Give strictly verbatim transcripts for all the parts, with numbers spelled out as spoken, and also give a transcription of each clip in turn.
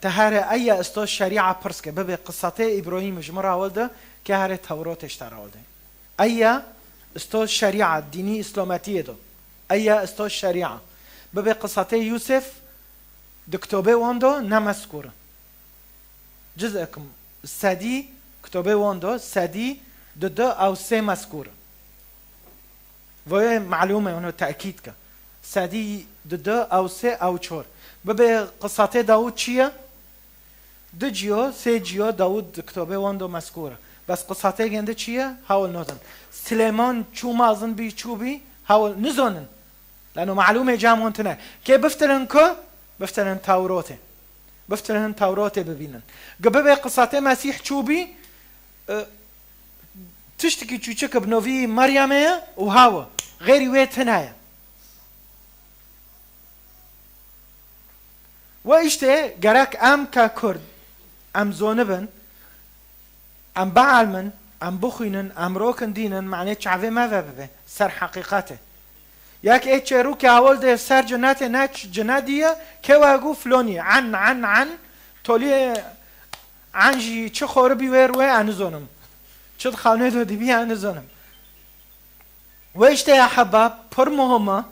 Te here eye isto şerîa pirs ke, bibe qisatê Îbrahîm ji min re hewil de, ke here Tewrotê ji te re hewil de. Eye isto şerîa dînî îslametiyê do. Eye isto şerîa. Bibe qisatê Yûsef di kitobê wan do ne mezkûr e. Cizek sedî kitobê wan do, sedî di du ew sê mezkûr e. Voyê malûm e, hûn tekîd ke. Sedî di du, ew sê, ew çor. Bibe qisatê Dawûd çi ye? Du ciyo, sê ciyo Dawûd di kitobê wan do mezkûr e. Bes qisatê gende çi ye? Hewil nodin. Silêman çû mazin bî, çû bî? Hewil nizonin. Leno malûmê cem hûn tine. Kê biftirin ku? Biftirin Tewrotê. Biftirin Tewrotê bibînin. Gi bibe qisatê Mesîh çû bî, e, tiştekî çûçik bi novî Meryemê ye û haw e. Xêrî wê tine ye. We îşte gerek em ke Kurd, em zonibin, em bielmin, em bixwînin, em rokin dînin, manê çavê me ve bibe, ser heqîqetê. Yek ê çêrûkê hewil de ser cinetê ne ç-, cine diye, kê we gû filonî, en, en, en, toliyê en jî çi xoribî wê rûyê, ez nizonim. Çi di xewnê de dibî, ez nizonim. We îşte ya heba pir muhim e,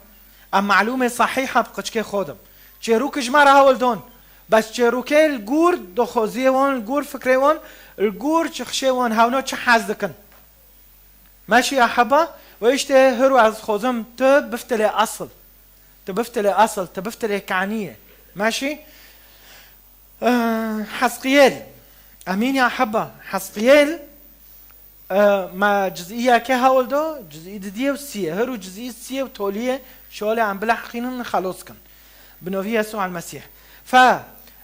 em malûmê sehîha bi qiçkê xwe dim. Çêrûk ji me re hewil don. Bes çêrûkê li gûr doxoziyê wan, li gûr fikrê wan, li gûr çixişê wan hewno çi hez dikin. Meşî ya heba, we îşte hiru ez xozim tu biftilê esil. Tu biftilê esil, tu biftilê kaniyê. Meşî? Eh, Hezqiyêl. Emîn ya heba. Hezqiyêl, eh, me cizî yekê hewil do, cizî didiyê û siyê. Hiru cizî siyê û toliyê şolê em bileheqînin, xelos kin. Bi novî Yesû el Mesîh. Fe,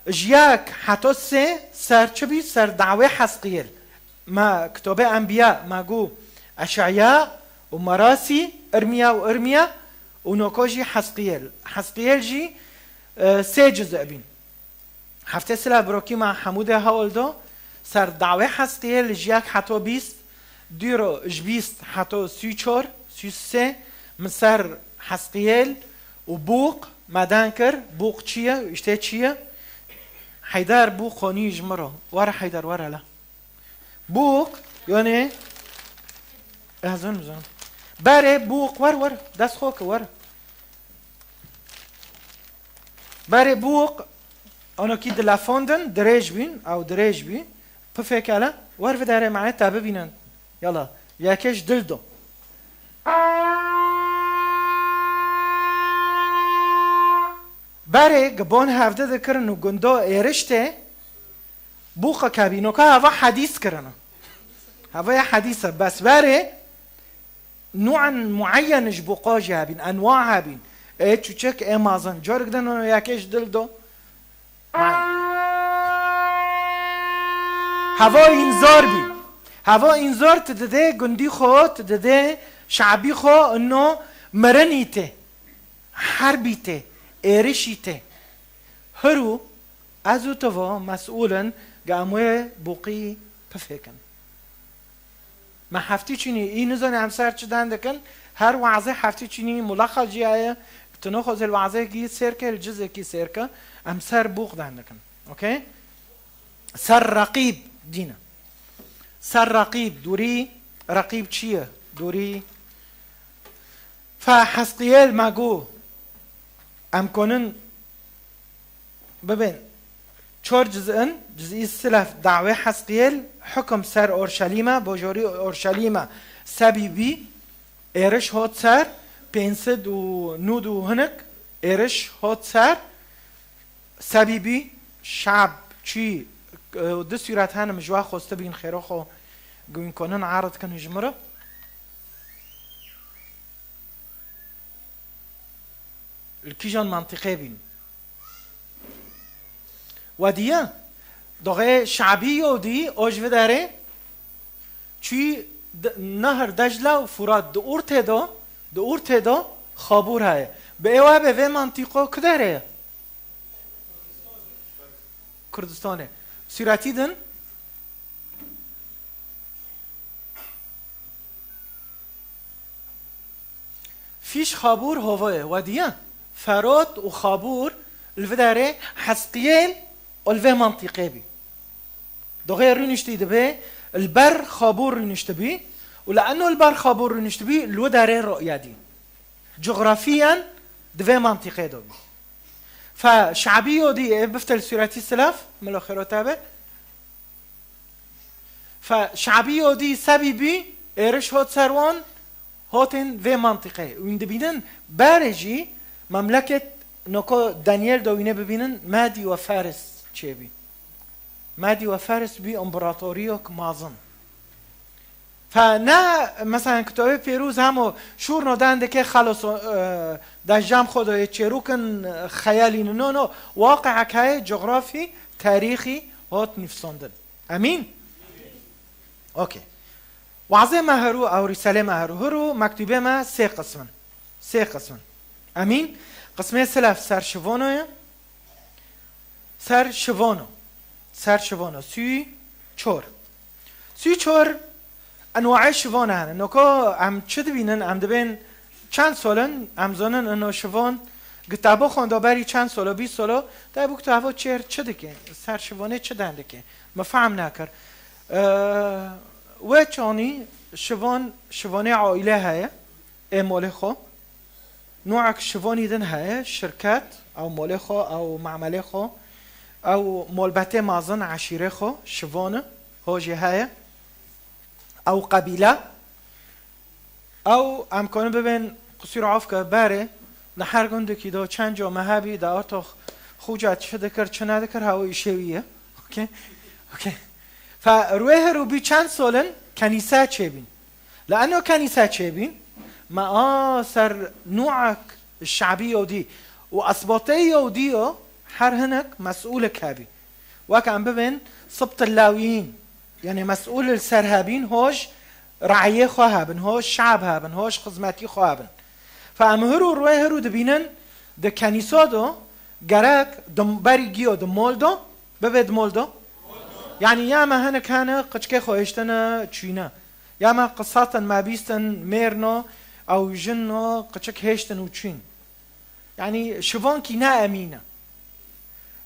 ji yek heto sê ser çi bî? Ser dawê Hezqiyêl. Me kitobê Enbiya, me gu Eşaya û Merasî, Irmiya û Irmiya û noko jî Hezqiyêl. Hezqiyêl jî, eh, sê ciz bîn. Heftê sila birokî me hemû dê hewil do, ser dawê Hezqiyê li ji yek heto bîst, dûro ji bîst heto sî û çar, sî û sê, min ser Hezqiyêl û bûq me den kir, bûq çi ye, îşte çi ye? Heyder bûq xonî ji min re. Were Heyder, were hele. Bûq, yanî, ez hûn bizan. Berê bûq, wer, wer, dest xwe ke, wer. Berê bûq, anokî dilefandin, dirêj bîn, ew dirêj bî. Pifêk hele, wer viderê, mane te bibînin. Yala, yekê ji dil do. Berê gibon hevde dikirin û gundo êriş tê, bûqa kebînoka heva hedîs kirine. Heva ya hedîs e, bes berê nû'an muayyen ji bûqa jî hebîn, enwa hebîn. Ê çûçik, ê mazin. Carik din û yekê ji dil do. Heva înzar bî. Heva înzar tu didê gundî xwe, tu didê şabî xwe, ino mirinî tê, herbî tê, êrişî tê. Hiru ez û tu va mesûl in, ga em wê bûqî pifêkin. Me heftî çînî, î nizane em ser çi den dikin, her wazê heftî çînî mulaxa jî heye, tu nexwazê li wazekî sêr ke, li cizekî sêr ke, em ser bûq den dikin. Okey? Ser reqîb dîne. Ser reqîb, dûrî, reqîb çi ye? Dûrî. Fe Hezqiyêl me got, em konin bibên çar cizin, cizî silef dawê Hezqiyêl, hukum ser Orşelîme, bojorî Orşelîme sebî bî, êriş hot ser, pênc sed û nûd û hinek êriş hot ser, sebî bî, şab çî, e, di sûret henim ji we xweste bîn xêro xwe, gûn konin erd kin ji min re. Li kîjan mantîqê bîn? Wediye, doxê şabî yo dî, o ji vê derê çûyî de-, Nehir Decla û Furat di ortê de, di ortê de xabûr heye. Bi ê we be vê mantîqo ku derê ye? Kurdistanê. Sûretî din? Fîş Xabûr hova ye, wediye. Ferot û Xabûr li vê derê Hezqiyêl û li vê mantîqê bî. Doxê rûniştî dibê li ber xabûr rûniştibî û li eno li ber xabûr rûniştibî li wê derê roya dî. Coxrafiyen di vê mantîqê de bî. Fe şabî yodî ê bifte li sûretî silaf, milo xêro te be. Fe şabî yodî sebî bî, êriş hot ser wan, hotên vê mantîqê. Wîn dibînin, berê jî memleket noko Daniel de wîne bibînin, Medî we Faris çêbî. Medî we Faris bî împaratoriyok mazin. Fe ne, mesela, kitobê pêrûz hemo şûrno dan dike xeloso, e, dejam xwe de yê çêrûkin, e, xeyalî nino, no. Waqiek heye, coxrafî, tarîxî hot nivsandin. Emîn? Okey. Wazê me herû, ew rîselê me herû, hirû mektûbê me sê qism in. Sê qism in. Emîn? Qismê silaf ser şivono ye. Ser şivono. Ser şivono. Sûyî çor. Sûyî çor enwaê şivona hene. Noko em çi dibînin? Em dibên çend sol in? Em zonin ino şivon. Kitabo xwendo berî çend solo, bîst solo. Te bû kitabo çêr çi dike? Ser şivonê çi dan dike? Me fehm nakir. Ee, wê çanî şivon, şivonê aîle heye. Ê molê xwe. Nûek şivonî din heye, şirket, ew molê xwe, ew memelê xwe, ew molbetê mazin, eşîrê xwe, şivon e, ho jî heye. Ew qebîle, ew em kanin bibên, qisûr af ke, berê, li her gundekî de çend ca me hebî, de artox xuca çi dikir, çi nedikir, hewa îşê wî ye. Okey? Okey. Fe rûê her û bî çend sol in, kenîse çêbîn. Li eno kenîse çêbîn, me a ser nûek şabî Yewdî û esbateyê Yewdî yo her hinek mesûlek hebî. Wek em bibên sibt lawiyîn, yanî mesûl li ser hebîn, hoj rayê xwe hebin, hoj şab hebin, hoj xizmetî xwe hebin. Fe em hir û rûê hir û dibînin di kenîsa do gerek di berî giyo di mol do, bibê di mol do. Yanî ya me hinek hene qiçkê xwe hêştine çûyne. Ya me qisatin me bîstin mêrno, ew jinno, qiçik hêştin û çûyn. Yanî şivankî ne emîn e.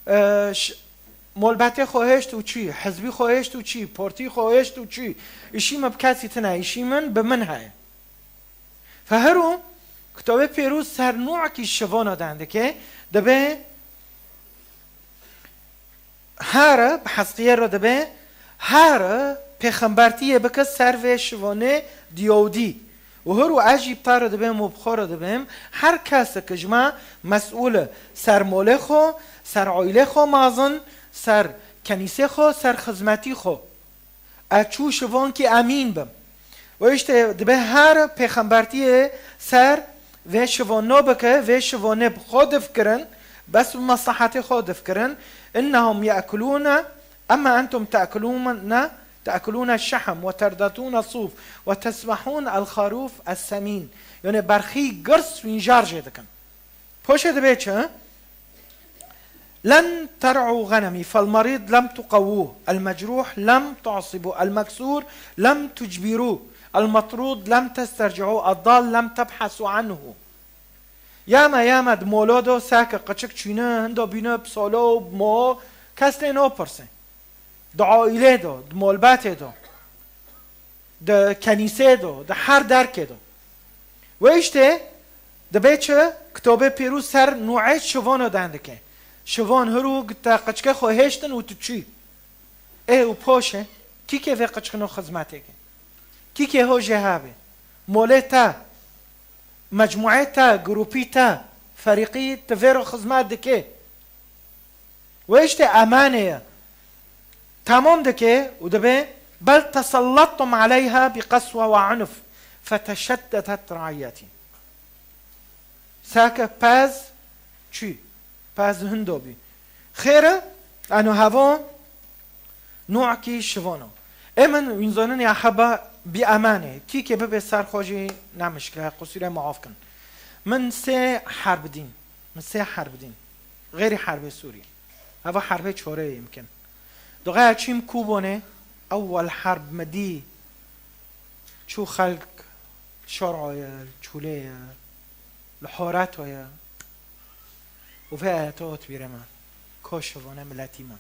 E, ş-, molbetê xwe hêşt û çûy, hizbî xwe hêşt û çûy, portî xwe hêşt û çûy. Îşî min bi kesî tine, îşî min bi min heye. Fe her û kitabê pêrûz ser nûekî şivana dendike, dibe Hare bi Hezqiyê re dibe, Hare pêxembertiyê bike ser vê şivanê diyawdî. Û hir û ez jî bi te re dibêm û bi xwe re dibêm, her kesek ji me mesûl e ser molê xwe, ser aîlê xwe mazin, ser kenîsê xwe, ser xizmetî xwe. Ez çû şivankî emîn bim. Û îşte dibe her pêxembertiyê ser vê şivano bike, vê şivanê bi xwe difikirin, bes bi meslehetê xwe difikirin. Innehum ye'kulûne, emme entum te'kulûne, te'kulûne şehm ve terdatûne sûf ve tesbehûn el xarûf es semîn. Yanî berxî girs wîn jar jê dikin. Poşê dibe çi? لم ترعوا غنمي، فالمريض لم تقووه، المجروح لم تعصبوا، المكسور لم تجبروه، المطرود لم تسترجعوه، الضال لم تبحثوا عنه. Yama, yama di molo do seke qiçik çûne, hindo bîne bi solo û bi mo, kes tê nopirse. Di aîlê do, di molbetê do, di kenîsê do, di her derkê do. Wê îştê dibe çi? Kitobê pîrûz ser nûê şivano dendike. Şivan hirû te qiçke xwe hêştin û tu çûy. Ê û poşe, kîkê vê qiçkino xizmetê ke? Kîkê ho jê habe? Molê te, mecmuê te, grûpî te, ferîqî te vê ro xizmet dike. Wê îştê emanê ye. Tamam dike û dibe, بل تسلطتم عليها بقسوة وعنف فتشتتت رعيتي. Seke pez çû, pez hindo bî. Xêr e, eno hevo nûekî şivano. Ê min wîn zonin ya heba bi emanê. Kîkê bibe ser xwe jî ne mişkile, qusûrê muaf kin. Min sê herb dîn. Min sê herb dîn. Xêrî herbê Sûrî. Heva herbê çoreyê yimkin. Doxeya çîm Kûbonê, ewwel herb me dî. Çû xelk şor'o ye, çûlê ye, li horeto ye. Û vê ayeta ot bîrê me. Ko şivane miletî me.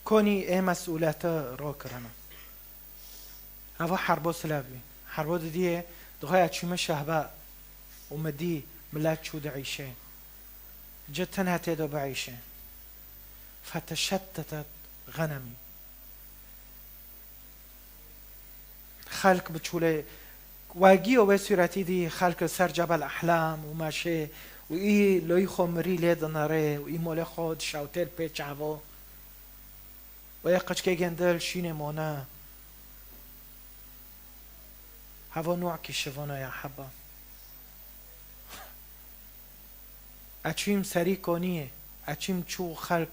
Konî ê mesûlete rokirine. Heva herbo silav bî. Herbo didiyê, dixwe ya çûme şehba û me dî milet çû diîşê. Ci tenha tê de biîşe. Feteşettetet xenemî. Xelk bi çûlê, wagî û wê sûretî dî xelk li ser Cebel Ehlam û meşê û î loyî xwe mirî lê dinere û î molê xwe dişewtê li pê çavo. Wê qeçkê gêndil şînê mone. Heva nokî şivana ya heba. Eçûyim serî koniyê, eçûyim çû xelk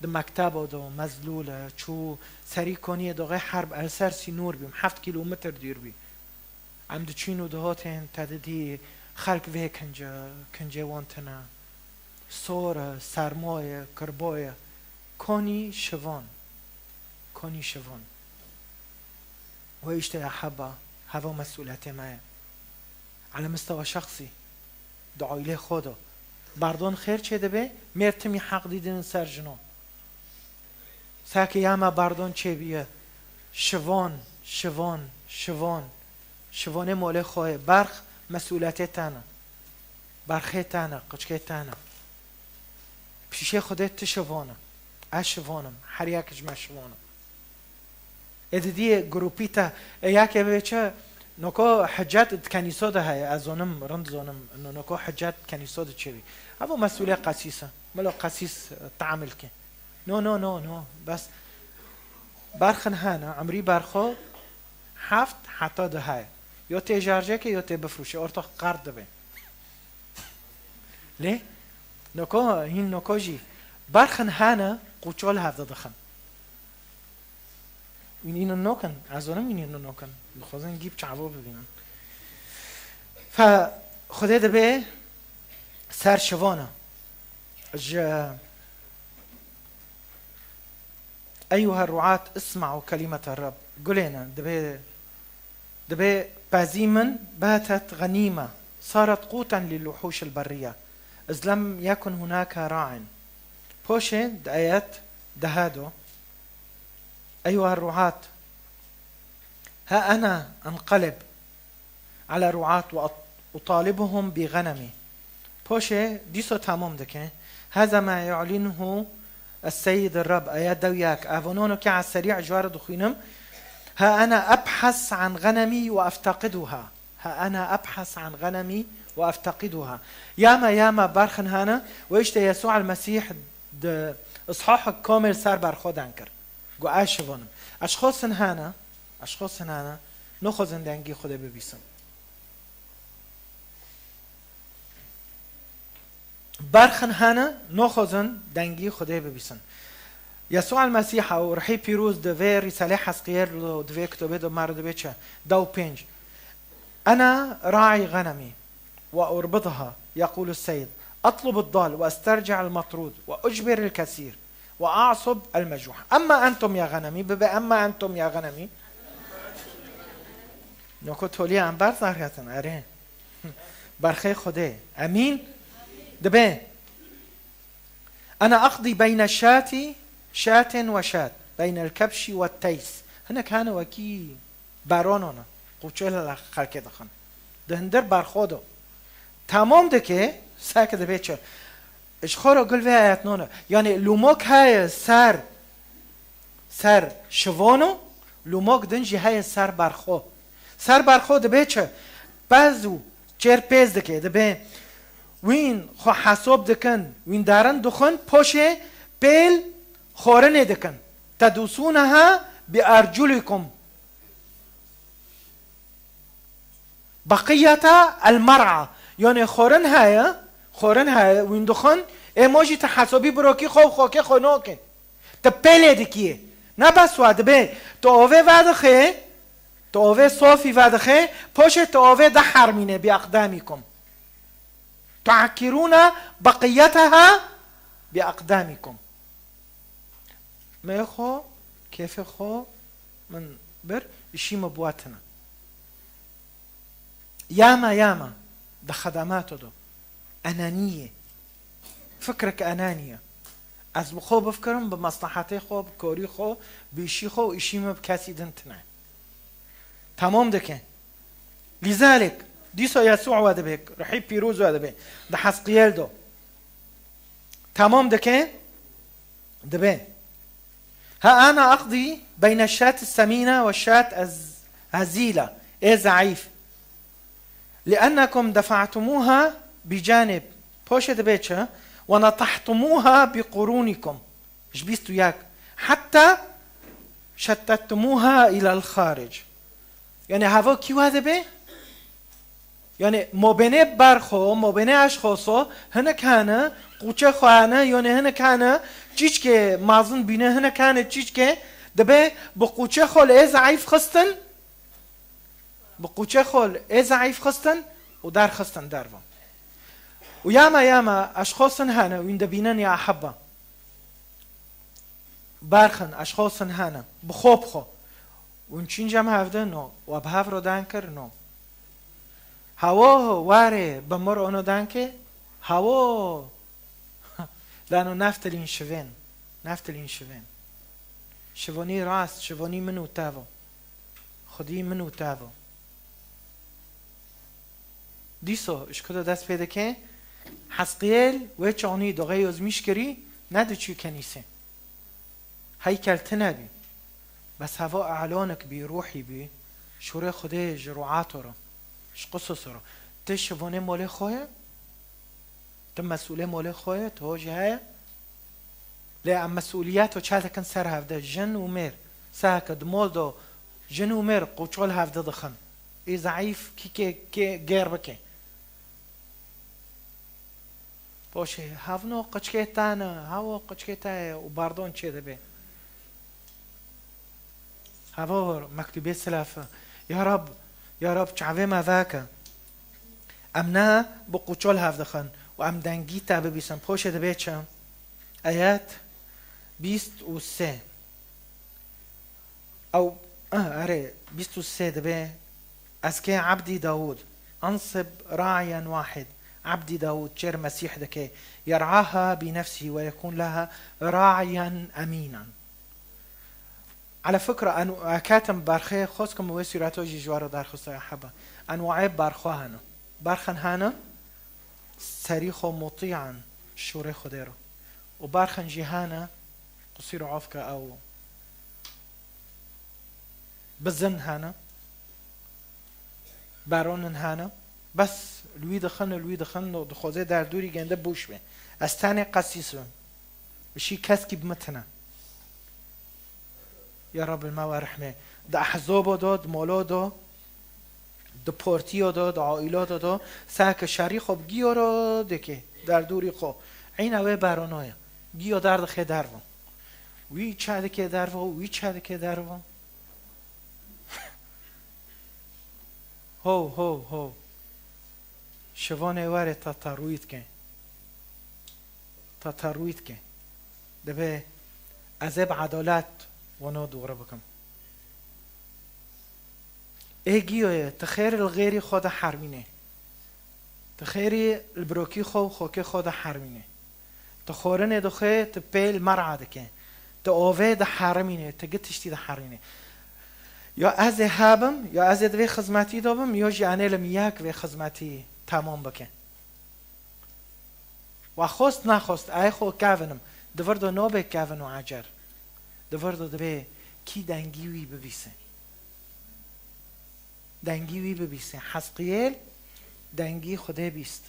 di mektebo de mezlûl e, çû serî koniyê doxê herb el ser sînor bîm, heft kîlometr dûr bî. Em diçûn û dihotên te didî xelk vê kince, kincê wan tine. Sor e, sermo ye, kirbo ye. Konî şivan. Konî şivan. Wê îşte ya heba, heva mesûletê me ye. Ele mistewa şexsî. Di aîlê xwe de. Bardon xêr çê dibe, mêr timî heq dîdin ser jino. Sake ya me bardon çêbiye. Şivan, şivan, şivan. Şivanê molê xwe ye. Berx mesûletê te ne. Berxê te ne, qiçkê te ne. Pîşê Xwedê tu şivan e. Ez şivan im. Her yek ji me şivan e. Ê didiyê grûpî te, ê yekê bê çi, noko hicet di kenîso de heye, ez zonim, rind zonim, no-, noko hicet di kenîso de çêbî. Evo mesûlê qesîs e. Milo qesîs, e, teamil ke. No, no, no, no. Bes berxin hene, emrî berxo heft heta du heye. Yo tê şarjê ke, yo tê bifrûşê. Ortax qert dibe. Lê noko, hîn noko jî berxin hene, qûço li hev de dixin. Wîn înin nokin, ez zonim wîn înin nokin. Dixwazin gî bi çavo bibînin. Fe Xwedê dibe ser şivana. Ji Eyyuha ruat, isma'u kelimete Rab. Gulêne, dibe, dibe pezî min batet xenîme, saret qûten li luhûşil berriye. İz lem yekun hunake ra'in. Poşê di ayet deha do. Eyyuha ruat, ha ena enqelib. Ala ruat ve at-, utalibuhum bi ghanemi. Poşê dîso tamam dike. Haza ma yu'linuhu es-Seyyid Rab, ayet dew yak. Avonono ke a serî ji wara dixwînim. Ha ana ebhas an ghanemi ve eftaqiduha. Ha ana ebhas an ghanemi ve eftaqiduha. Yama, yama, barxin hana, ve işte Yesû el-Mesîh di ishah komel ser barxo dan kir. Gu ez şivonim. Eşxosin hana, eşxosin hana, noxozin dengî Xwedê bibîsin. Berxin hene, noxozin dengî Xwedê bibîsin. Yesû el-Mesîha û Rihî Pîroz di vê Rîsalê Hezqiyel û di vê kitobê de me re dibê çi? Dew pênc. Ena raî ghanemî ve urbidha, yeqûlu Seyyid, etlub dal ve esterci el-metrûd ve ucbir el-kesîr. Ve a'sub el mecûh. Emma entum ya ghanemî, bibe emma entum ya ghanemî. Noko toliya em ber zaryatin, erê. Berxê Xwedê. Emîn. Dibe. Ena aqdî beyne şatî, şatin ve şat. Beyne el kebşî ve teys. Hinek hane wekî barono ne. Qûçê li xelkê dixin. Di hindir berxo do. Tamam dike, seke dibe çi? Ji xwe re gul vê ayet none. Yani lûmok heye ser, ser şivono, lûmok din jî heye ser berxo. Ser berxo dibe çi? Pez û çêr pêz dike, dibe wîn xwe hesob dikin, wîn darin dixwin, poşê pêl xorinê dikin. Tedûsûneha bi erculikum. Baqiyeta el-mer'a. Yani xorin heye, xorin heye, wîn dixwin, ê mo jî ti hesabî birokî xwe û xokê xwe noke. Ti pêlê dikiyê. Ne bes wa dibe, ti ovê vedixê, ti ovê sofî vedixê, poşê ti ovê dehermîne bi aqdamikum. Tu'akkirûne baqiyetaha bi aqdamikum. Meyê xwe, kêfê xwe min bir, îşî min bi we tine. Yama, yama, di xedemato do. Enanî ye. Fikrek enanî ye. Ez bi xwe bifikirim, bi meslehetê xwe, bi korî xwe, bi îşî xwe û îşî min bi kesî din tine. Tamam dike. Lîzalek, dîsa Yesû we dibe, Ruhî Pîroz we dibe. Di Hezqiyel de. Tamam dike. Dibe. Ha ana aqdî beyne şat semîne ve şat ez-, hezîla. Ê zeîf. لأنكم دفعتموها بجانب، poşê dibe çi? ونطحتموها بقرونكم. Ji bîst û yek. حتى شتتموها إلى الخارج. Yani heva kî wa dibe? Yani mobênê bar xwe, mobênê eşxoso, hinek hene, qûçe xwe hene, yani hinek hene, çîçkê mazin bîne, hinek hene çîçkê, dibe bi qûçe xwe li ê zeîf xistin, Bi qûçê xwe li ê zeîf xistin û derxistin derve. Û yama yama eşxosin hene, wîn dibînin ya ehebba. Berxin, eşxosin hene, bi xwe bi xwe. Win çîn cem hevdin o, we bi hev re dan kirin o. Hawo, warê, bi mir ono dan ke? Hawo! Lano neftilîn şivên, neftilîn şivên. Şivonî rast, şivonî min û tev o. Xwedî min û tev o. Dîso, ji ku de dest pê dike? Hezqiyêl wê çanî doxê yozmîş kirî, nediçû kenîsê. Heykel tine bî. Bes heva e'lanek bî, ruhî bî, şûrê Xwedê ji ruato re, ji qisas re. Ti şivonê molê xwe ye? Ti mesûlê molê xwe ye, ti ho jî heye. Lê em mesûliyeto çav dikin ser hevde, jin û mêr. Seheke di mol do jin û mêr qûçol hevde dixin. Ê zeîf kî kê, kê gêr bike. Poşê, hevno qiçkê te ne, hewo qiçkê te ye û bardon çê dibe. Hevor, mektûbê silaf. Ya Rab, ya Rab, çavê me veke. Em ne bi qûçol hev dixin û em dengî te bibîsin. Poşê dibe çi? Ayet bîst û sê. Ew, ah, erê, bîst û sê dibe, Ez kê Ebdî Dawûd, أنصب راعيا واحد. Ebdî Dawûd çêr Mesîh dike, يرعاها بنفسه ويكون لها راعيا أمينا. Ala fikra, en, e, ketim berxê xweskim wê sûreto jî ji we re derxista ya heba. Enwaê berxwe hene. Berxin hene, serî xwe mutîyan şûrê Xwedê re. Û berxin jî hene, qusîr û afke ew bizin hene, beronin hene. Bes li wî dixin, li wî dixin, dixwaze derdûrî gende bûş be. Ez tenê qesîs bim. Şî keskî bi min tine. Ya Rabbi, me we rehmê. Di ehzobo do, di molo do, di portiyo do, di aîlo do do, seke şerî xwe bi giyo ro dike, derdûrî xwe. Eyna wê berono ye. Giyo derdixê dervo. Wî çe dike dervo, wî çe dike dervo. Ho, ho, ho. Şivanê were ta tarwît ke. Ta tarwît ke. Dibe ez ê bi edalet wano dûre bikim. Ê giyoye, ti xêr li xêrî xwe de hermîne. Ti xêrî li birokî xwe û xokê xwe de hermîne. Ti xorinê dixwe, ti pê li mer'a dike. Ti ovê de herimîne, ti gi tiştî de herimîne. Ya ez ê hebim, ya ez ê di vê xizmetî de bim, ya jî enê li miyek vê xizmetî temam bike. Wa xwest nexwest, ay xwe kevinim. Di vir de nobe kevin û ecer. Di vir de dibe kî dengî wî bibîse. Dengî wî bibîse. Hezqiyêl dengî Xwedê bîst.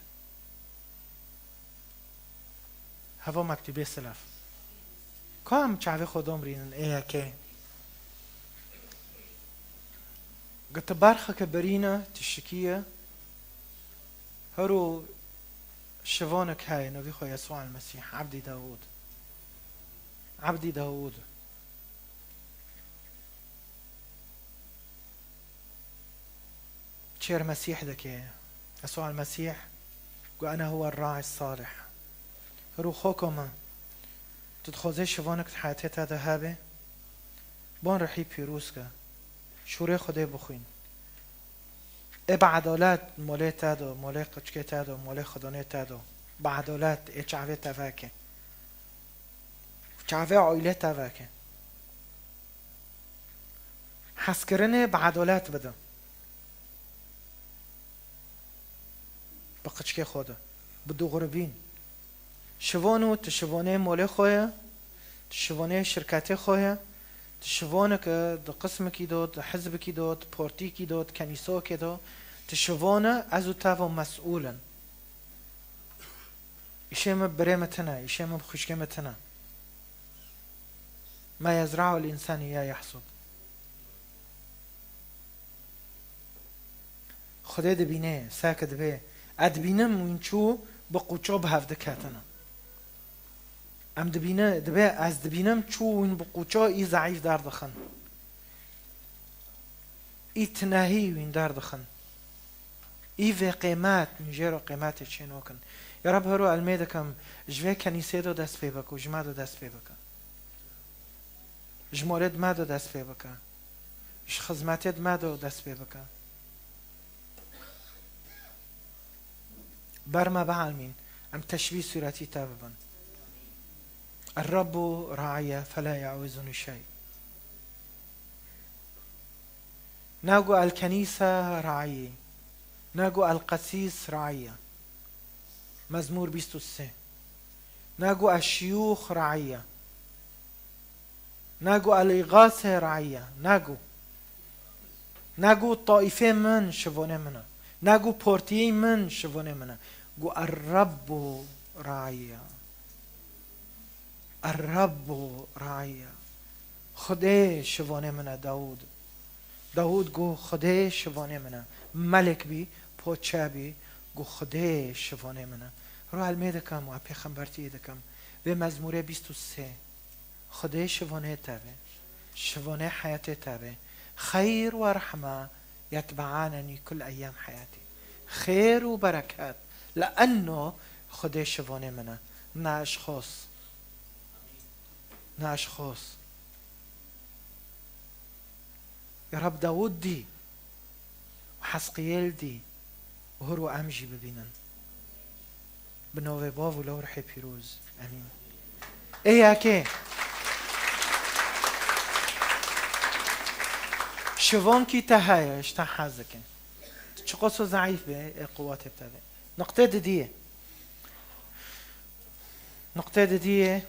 Heva mektûbê silaf. Ka em çavê xwe domrînin ê yekê. Gi ti berxeke birîne, ti şikî ye. Her û şivanek heye, navê xwe Yesû el-Mesîh, Ebdî Dawûd. Ebdî Dawûd. Çêr Mesîh dike. Yesû el-Mesîh got, "Ene huwe raî salih." Her û xoko min, tu dixwazê şivanek di heyatê te de hebe? Bon rihî pîroz ke. Şûrê Xwedê bixwîn. Ê bi edalet molê te do, molê qiçkê te do, molê xidonê te do. Bi edalet ê çavê te veke. Çavê aîlê te veke. Hezkirinê bi edalet bide. Bi qiçkê xwe de. Bi dûxuribîn. Şivon û tu şivonê molê xwe ye, tu şivonê şirketê xwe ye, tu şivoneke di qismekî de, di hizbekî de, di portîkî de, di kenîsokê de, tu şivon e, ez û te ve mesûl in. Îşê min birê min tune, îşê min xwişkê min tune. Ma yezra'ul insanu ya yahsud. Xwedê dibîne, seke dibê. Ez dibînim wîn çû bi qûço bi hev diketine. Em dibîne, dibê ez dibînim çû wîn bi qûço î zeîf derdixin. Î tinehî wîn derdixin. Î vê qêmet, min jê re qêmetê çênokin. Ya Reb, hero elmê dikim, ji vê kenîsê de dest pê bike û ji me de dest pê bike. Ji molêt me de dest pê bike. Ji xizmetêt me de dest pê bike. Ber me bielmîn, em teşbîh sûretî te bibin. الرب راعي فلا يعوزني شيء. Nago el kenîse raî. Nago el qesîs raî. Mezmûr bîst û sê. Nago el şiyûx raî. Nago el îxase raî. Nago. Nago taîfê min şivonê min e. Nago portiyê min şivonê min e. Go el Rebbu raî. Er-Rebbu raî. Xwedê şivonê min e, Dawûd. Dawûd got, Xwedê şivonê min e. Melek bî, poçe bî, got, Xwedê şivonê min e. Ro elmê dikim û pêxembertiyê dikim. Vê mezmûrê bîst û sê. Xwedê şivonê te be. Şivonê heyatê te be. Xeyr we rehme yetbeanenî kul eyyam heyatî. Xêr û bereket li enno Xwedê şivonê min e. Ne eşxos. Ne eşxos. Ya Reb Dawûd dî û Hezqiyêl dî û hiro em jî bibînin. Bi navê Bav û Lewrhê Pîroz. Emîn. Ê yekê. Şivonkî te heye, ji te hez dike. Çiqas o zeîf be, ê quwetê bi te be. Nuqtê didiyê. Nuqtê didiyê.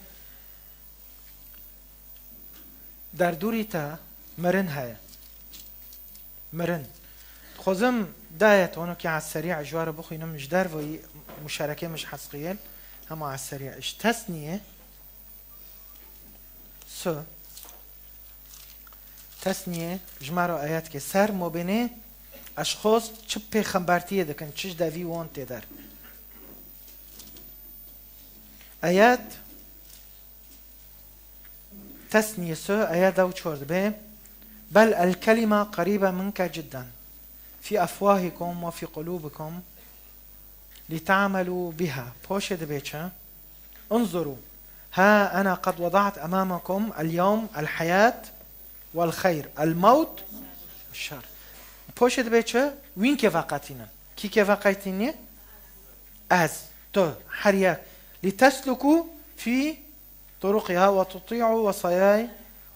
Derdûrî te mirin heye. Mirin. Dixwazim dayet onokî ez serî ji we re bixwînim, ji derveyî muşerekê min ji Hezqiyêl, hema ez serî ji Tesniyê. Su. Tesniyê ji me re ayetke ser mobênê eşxos çi pêxembertiyê dikin, çi ji devî wan tê der. Ayet Tesniyê su, ayet da û çar dibe, Bel el kelime qeribe minke cidden. Fi efwahikum ve fi qulubikum. Li ta'melu biha. Poşê dibe çi? Unzuru. Ha ena qed wada'at emamakum el yewm el hayat vel xeyr. El mewt şer. Poşê dibe çi? Wîn kê veqetînin. Kî kê veqetînî? Ez. Tu. Her yek. Li tesluku fi طرقها وتطيعوا وصاياي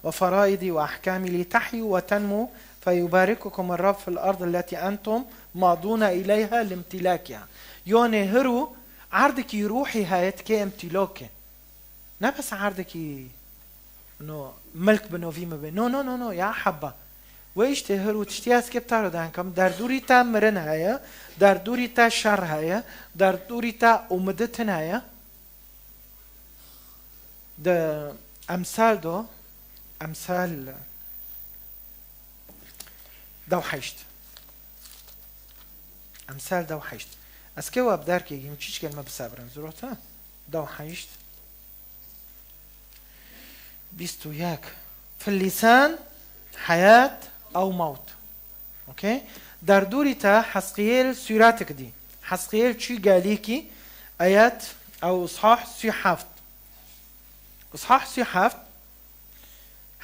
وفرائضي وأحكامي لتحيوا وتنموا فيبارككم الرب في الأرض التي أنتم ماضون إليها لامتلاكها. Yonê hiru erdikî ruhî heye tikê emtîlokê. Ne bes erdikî no milk bi novî min be. No, no, no, no, ya heba. Wê îştê hiru tiştî ez kê bi te re denkam. Derdûrî te mirin heye, derdûrî te şer heye, derdûrî te umidi tune ye. Di Emsal do, Emsal dew heşt. Emsal dew heşt. Ez kê we bi derkê gîm, çiçkel me bisebirin, zirot ha? Dew heşt. Bîst û yek. Fil lisan heyat ew mewt. Okey? Derdûrî te Hezqiyêl sûretik dî. Hezqiyêl çû gelîkî, ayet ew îshah sî heft. Îshah sî heft.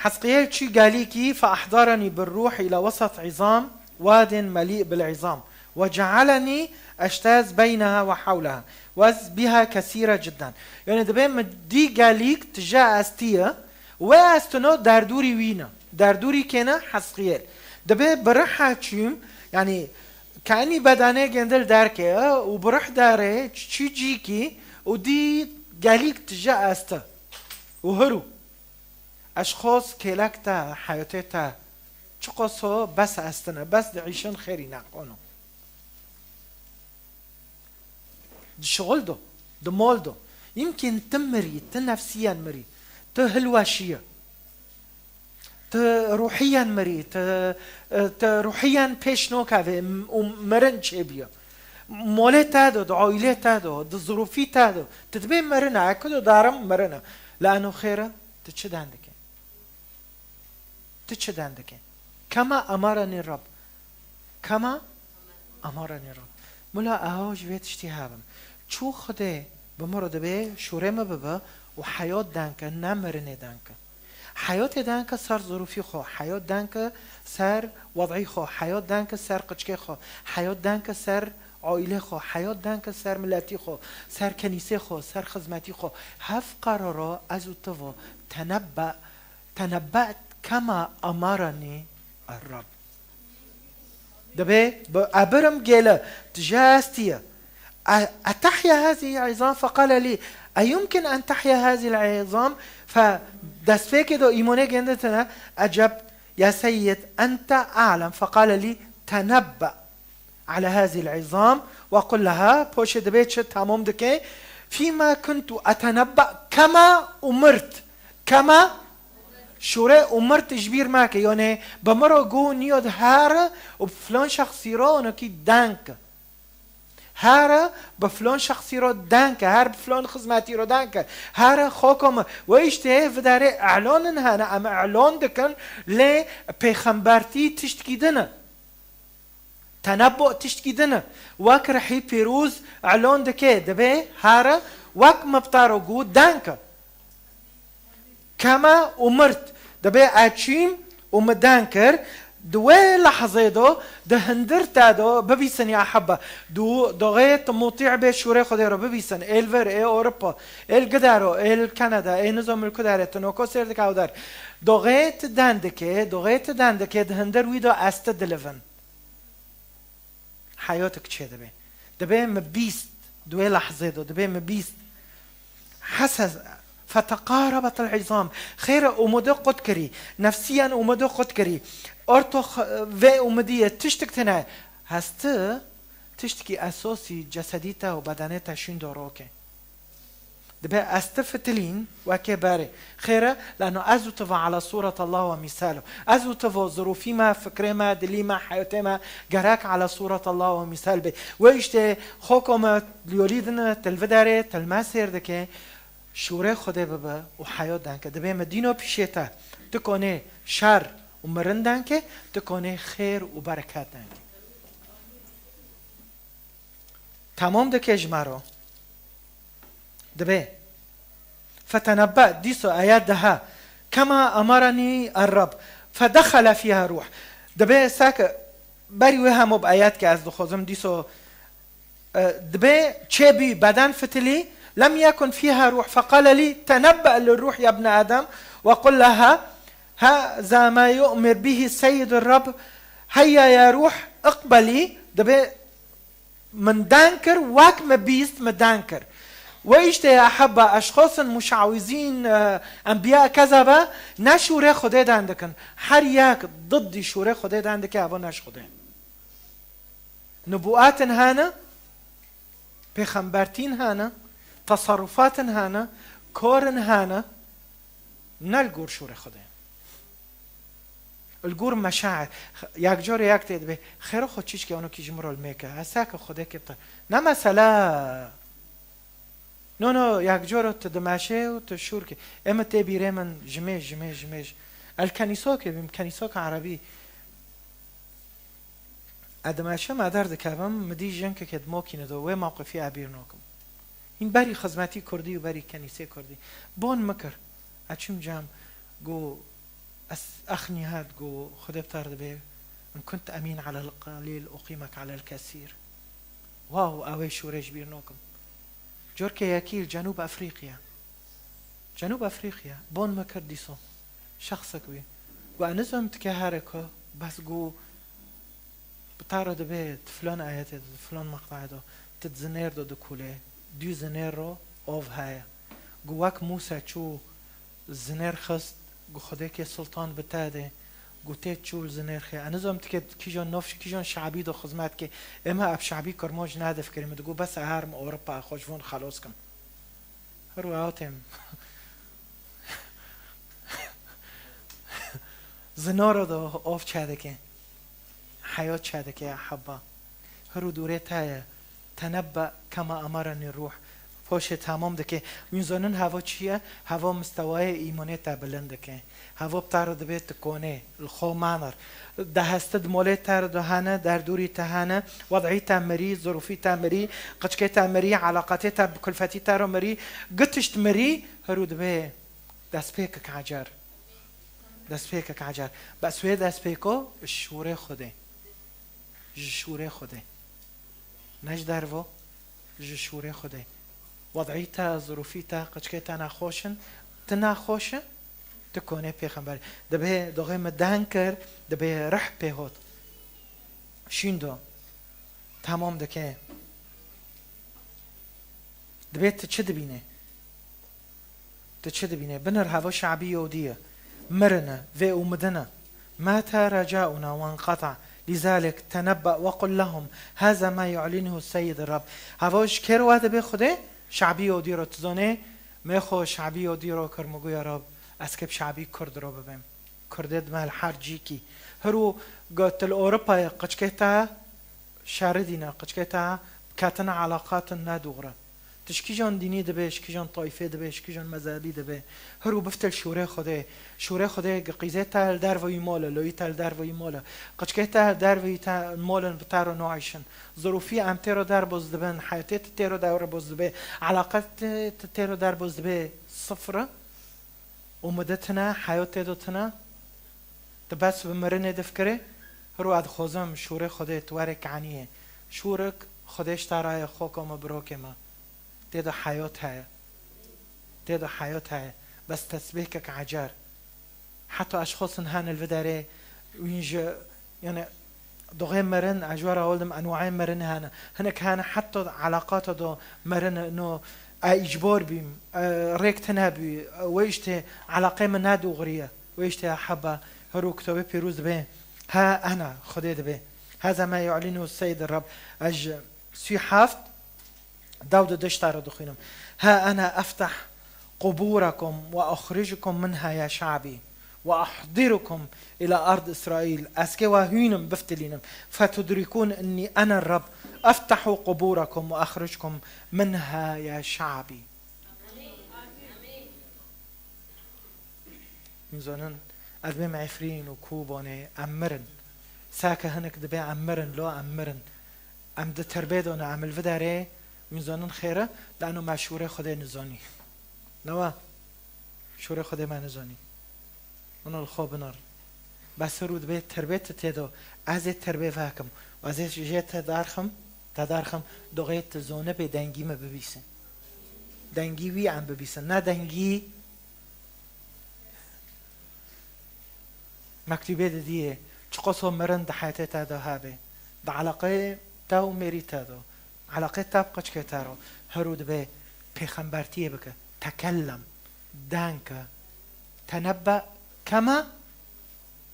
Hezqiyêl çû gelîkî, فأحضرني بالروح إلى وسط عظام واد مليء بالعظام وجعلني أجتاز بينها وحولها وأز بها كثيرة جدا. Yani dibê min dî gelîk tije estiye, wê estino derdûrî wî ne. Derdûrî kêne Hezqiyel. Dibê bi riha çûm, yani kenî bedanê gêndil derke û bi rih derê çû cîkî û dî gelîk tije este û hirû. Eşxos kêlek te, heyatê te çiqas o bes estine, bes diîşin xêrî neqono. Di şixul do, di mol do. Yimkîn ti mirî, ti nefsiyen mirî, ti hilweşiye, ti ruhiyen mirî, ti, ti ruhiyen pêş nokevê û mirin çêbiye. Molê te do, di aîlê te do, di zirûfî te do. Ti dibê mirine, eke do darim mirine. Lano xêre, ti çi den dike? Ti çi den dike? Kema emareni Rab. Kema emareni Rab. Mula eho ji vê tiştî hebim. Çû Xwedê bi min re dibê şûrê min bibe û heyat denke, ne mirinê denke. Heyatê denke ser zirûfî xwe, heyat denke ser wed'î xwe, heyat denke ser qiçkê xwe, heyat denke ser aîlê xwe, heyat denke ser miletî xwe, ser kenîsê xwe, ser xizmetî xwe. Hev qarara ez û ti ve tenebbe Tenebbe't kema amarani Rab. Dibê bi ebirim gêle tije estiye. أتحيا هذه العظام؟ فقال لي: أيمكن أن تحيا هذه العظام؟ Fe destpêkê de îmonê gênditine, eceb ya seyyid, ente a'lem. فقال لي: تنبأ على هذه العظام وقل لها، poşê dibê çi tamam dike, فيما كنت أتنبأ كما أمرت. Kema şûrê û mirt ji bîr meke. Yanê bi min re got niyo di here û bi filan şexsî re onokî denke. Here bi filan şexsî re denke, her bi filan xizmetî re denke. Here xoko min. We îştê vidarê e'lanin hene, em e'lan dikin, lê pêxembertî tiştkî din e. Tenebbu tiştkî din e. Wek rihî pîroz elon dike, dibê here wek mibtaro got, denke. Kema û mirt, dibê eçîm û mi den kir, di wê lehzê do, di hindir te do, bibîsin ya hebbe. Du, doxê tu mutî bê şûrê Xwedê ro bibîsin. Ê li vir, ê Ewropa, ê li gidaro, ê li Kanada, ê nizam li kudarê, tu noko sêr dike ew der. Doxê tu den dike, doxê tu den dike, di hindir wî do ez tu dilivin. Heyotik çê dibe. Dibe mi bîst, di wê lehzê de dibe mi bîst. Hese feteqarabetil izam. Xêre umudê qut kirî. Nefsiyen umudê qut kirî. Orto x-, vê umidiyê tiştik tine. Hesti tiştikî esosî cesedî te û bedenê te şûn do roke. Dibe ez ti fitilîn wekê berê. Xêre, leno ez û ti ve ala sûret Allah ve mîsalo. Ez û ti ve zirûfî me, fikrê me, dilî me, heyatê me gerek ala sûret Allah ve mîsal bê. Wê îştê xoko me liyolî dine, til viderê, til me sêr dike, şûrê Xwedê bibe û heyat denke. Dibe me dîno pîşê te. Ti konê şer û mirin denke, ti konê xêr û bereket denke. Tamam dike ji me ro. Dibe. Fetenebbe, dîso ayet daha. Kema emarani er-Rab. Fedexele fiha ruh. Dibe sake berî wê hemû bi ayet ke ez dixwazim dîso, e, dibe çê bî beden fitilî. Lem yekun fiha ruh. Feqale lî tenebbe li ruh ya ibne Adem. Ve qul leha. Heza ma yu'mir bihi seyyid er-Rab. Heyya ya ruh iqbelî. Dibe Min den kir, wek me bîst me den kir. We îşte ya hebba eşxosin muşawizîn, e, enbiya kezebe, ne şûrê Xwedê den dikin. Her yek diddî şûrê Xwedê den dike, evo ne ji Xwedê. Nubuatin hene, pêxembertîn hene, tesarufatin hene, korin hene, ne li gor şûrê Xwedê. Li gor meşair, yek carê yek tê dibê, xêra xwe çîçkê onokî ji min re li mêke, ez seke Xwedê kê te. Ne mesele. No, no, yek caro tu dimeşê û tu şûr kê. Ê min tê bîrê min jimêj, jimêj, jimêj. El kenîsokê bîm, kenîsoka erebî. Ez dimeşim, ez derdikevim, mi dî jinkekê di mokîne do, wê mewqifî ez bîr nakim. Hîn berî xizmetî kurdî û berî kenîsê kurdî. Bon mi kir. Ez çûm cem, got, ez exnî hat, got, Xwedê bi te re dibe. إن كنت أمين على القليل أقيمك على الكثير. Wow, ew ê şûrê ji bîr nokim. Corkê yekî li Cenûb Efrîqya. Cenûb Efrîqya, bon me kir dîso. Şexsek wî. Got, "Ez nizom tu ke here ku, bes got, bi te re dibe, di filan ayetê de, di filan meqtayê de, tu di zinêr de dikulê, dû zinêr ro ov heye." Got, "Wek Mûse çû zinêr xist, got, Xwedê ke sultan bi te de, got, tê çû li zinêr xê." Ez nizom tu ke kîjan nov, kîjan şabî de xizmet ke, ema ev şabî Kirmanc nedifikirî, min digot, "Bes ez herim Ewropa, xwe ji van xelos kim." Her wiha têm. Zinora da ov çêdike. Heyat çêdike ya heba. Her û dûrê te ye. Tenebbe kema emereni ruh. Poşê tamam dike. Wîn zonin heva çi ye? Heva mistewayê îmanê te bilind dike. Heva bi te re dibe tu konê, li xwe manir. Deheste di molê te re de hene, derdûrî te hene, wed'î te mirî, zirûfî te mirî, qiçkê te mirî, eleqetê te bi kulfetî te re mirî, gitişt mirî, her û dibe destpêkek ecer. Destpêkek ecer. Bes wê destpêko ji şûrê Xwedê. Ji şûrê Xwedê. Ne ji dervo, ji şûrê Xwedê. Wed'î te, zirûfî te, qiçkê te nexweş in, tu nexweş in, tu konê pêxember. Dibê doxê min deng kir, dibê rih pê hot. Şîn do. Temam dike. Dibê tu çi dibînî? Tu çi dibînî? Binir heva şabî Yehûdî ye. Mirine, vê umidine. Mata recauna wenqeta. Lizalik tenebbe ve qul lehum haza ma yu'linuhu Seyyid Rab. Heva ji kê re wa dibe Xwedê? Şabî Yehûdî re. Tu zanê, me xwe şabî Yehûdî re kir, min got, "Ya Rab, ez kê bi şabî Kurd re bibêm." Kurdê dime li her cîkî. Hiro got, "Li Ewropayê qiçkê te şeridîne, qiçkê te ketine eleqatin nedûgre." Tu ji kîjan dînî dibe, ji kîjan tayfê dibe, ji kîjan mezhebî dibe. Hiro biftil şûrê Xwedê. Şûrê Xwedê gi qîzê te li derve wî mol e, loyî te li derve wî mol e. Qiçkê te li derve wî te mol in bi te re naîşin. Zirûfî em tê re derboz dibin, heyetê te tê re derboz dibe, eleqet te tê re derboz dibe sifir e. Umidê tune, heyatê de tune, tu bes bi mirinê difikirê, hiro ez dixwazim şûrê Xwedê tu were kaniyê. Şûrik Xwedê ji te re ye, xoka me, birokê me. Tê de heyat heye. Tê de heyat heye. Bes tesbêhkek ecer. Heta eşxosin hene li vê derê, wîn ji Yani, doxê mirin, ez ji we re hewldim, enwayê mirin hene. Hinek hene heta eleqata do mirin, no, e, îcbor bîm, e, rêk tine bî, e, wê îştê eleqê min nedûxiriye. Wê îştê heba, her û kitabê pîroz dibê, ha, ena, Xwedê dibê. Heza ma yu'linu Seyyid Rab. Ez ji sî heft, Dawda deşta re dixwînim. Ha ena eftah qubûrekum ve axricukum minha ya şa'bî ve ahdirukum ila ard Îsraîl. Ez kê we hûnim biftilînim. Fetudrikûn innî ene Rab. Eftahu qubûrekum ve axricukum minha ya şa'bî. Hûn zanin, ez bêm Efrîn û Kobanê, em mirin. Sake hinek dibe em mirin, lo em mirin. Em di tirbê de ne, em li vê derê, hûn zanin xêr e, lano me şûrê Xwedê nizanî. Newa, şûrê Xwedê me nizanî. Hûn li xwe binar. Bes her û dibe tirbê tu tê de, ez ê tirbê vekim. Ez ê jê te darxim, te darxim, doxê tu zonibê dengî me bibîsin. Dengî wî em bibîsin. Ne dengî Mektûbê didiyê, çiqas o mirin di heyetê te de hebe, di eleqeyê te û mêrî te de, eleqeyê te bi qiçkê te re, her û dibe pêxembertiyê bike, tekellem, deng ke, tenebbe kema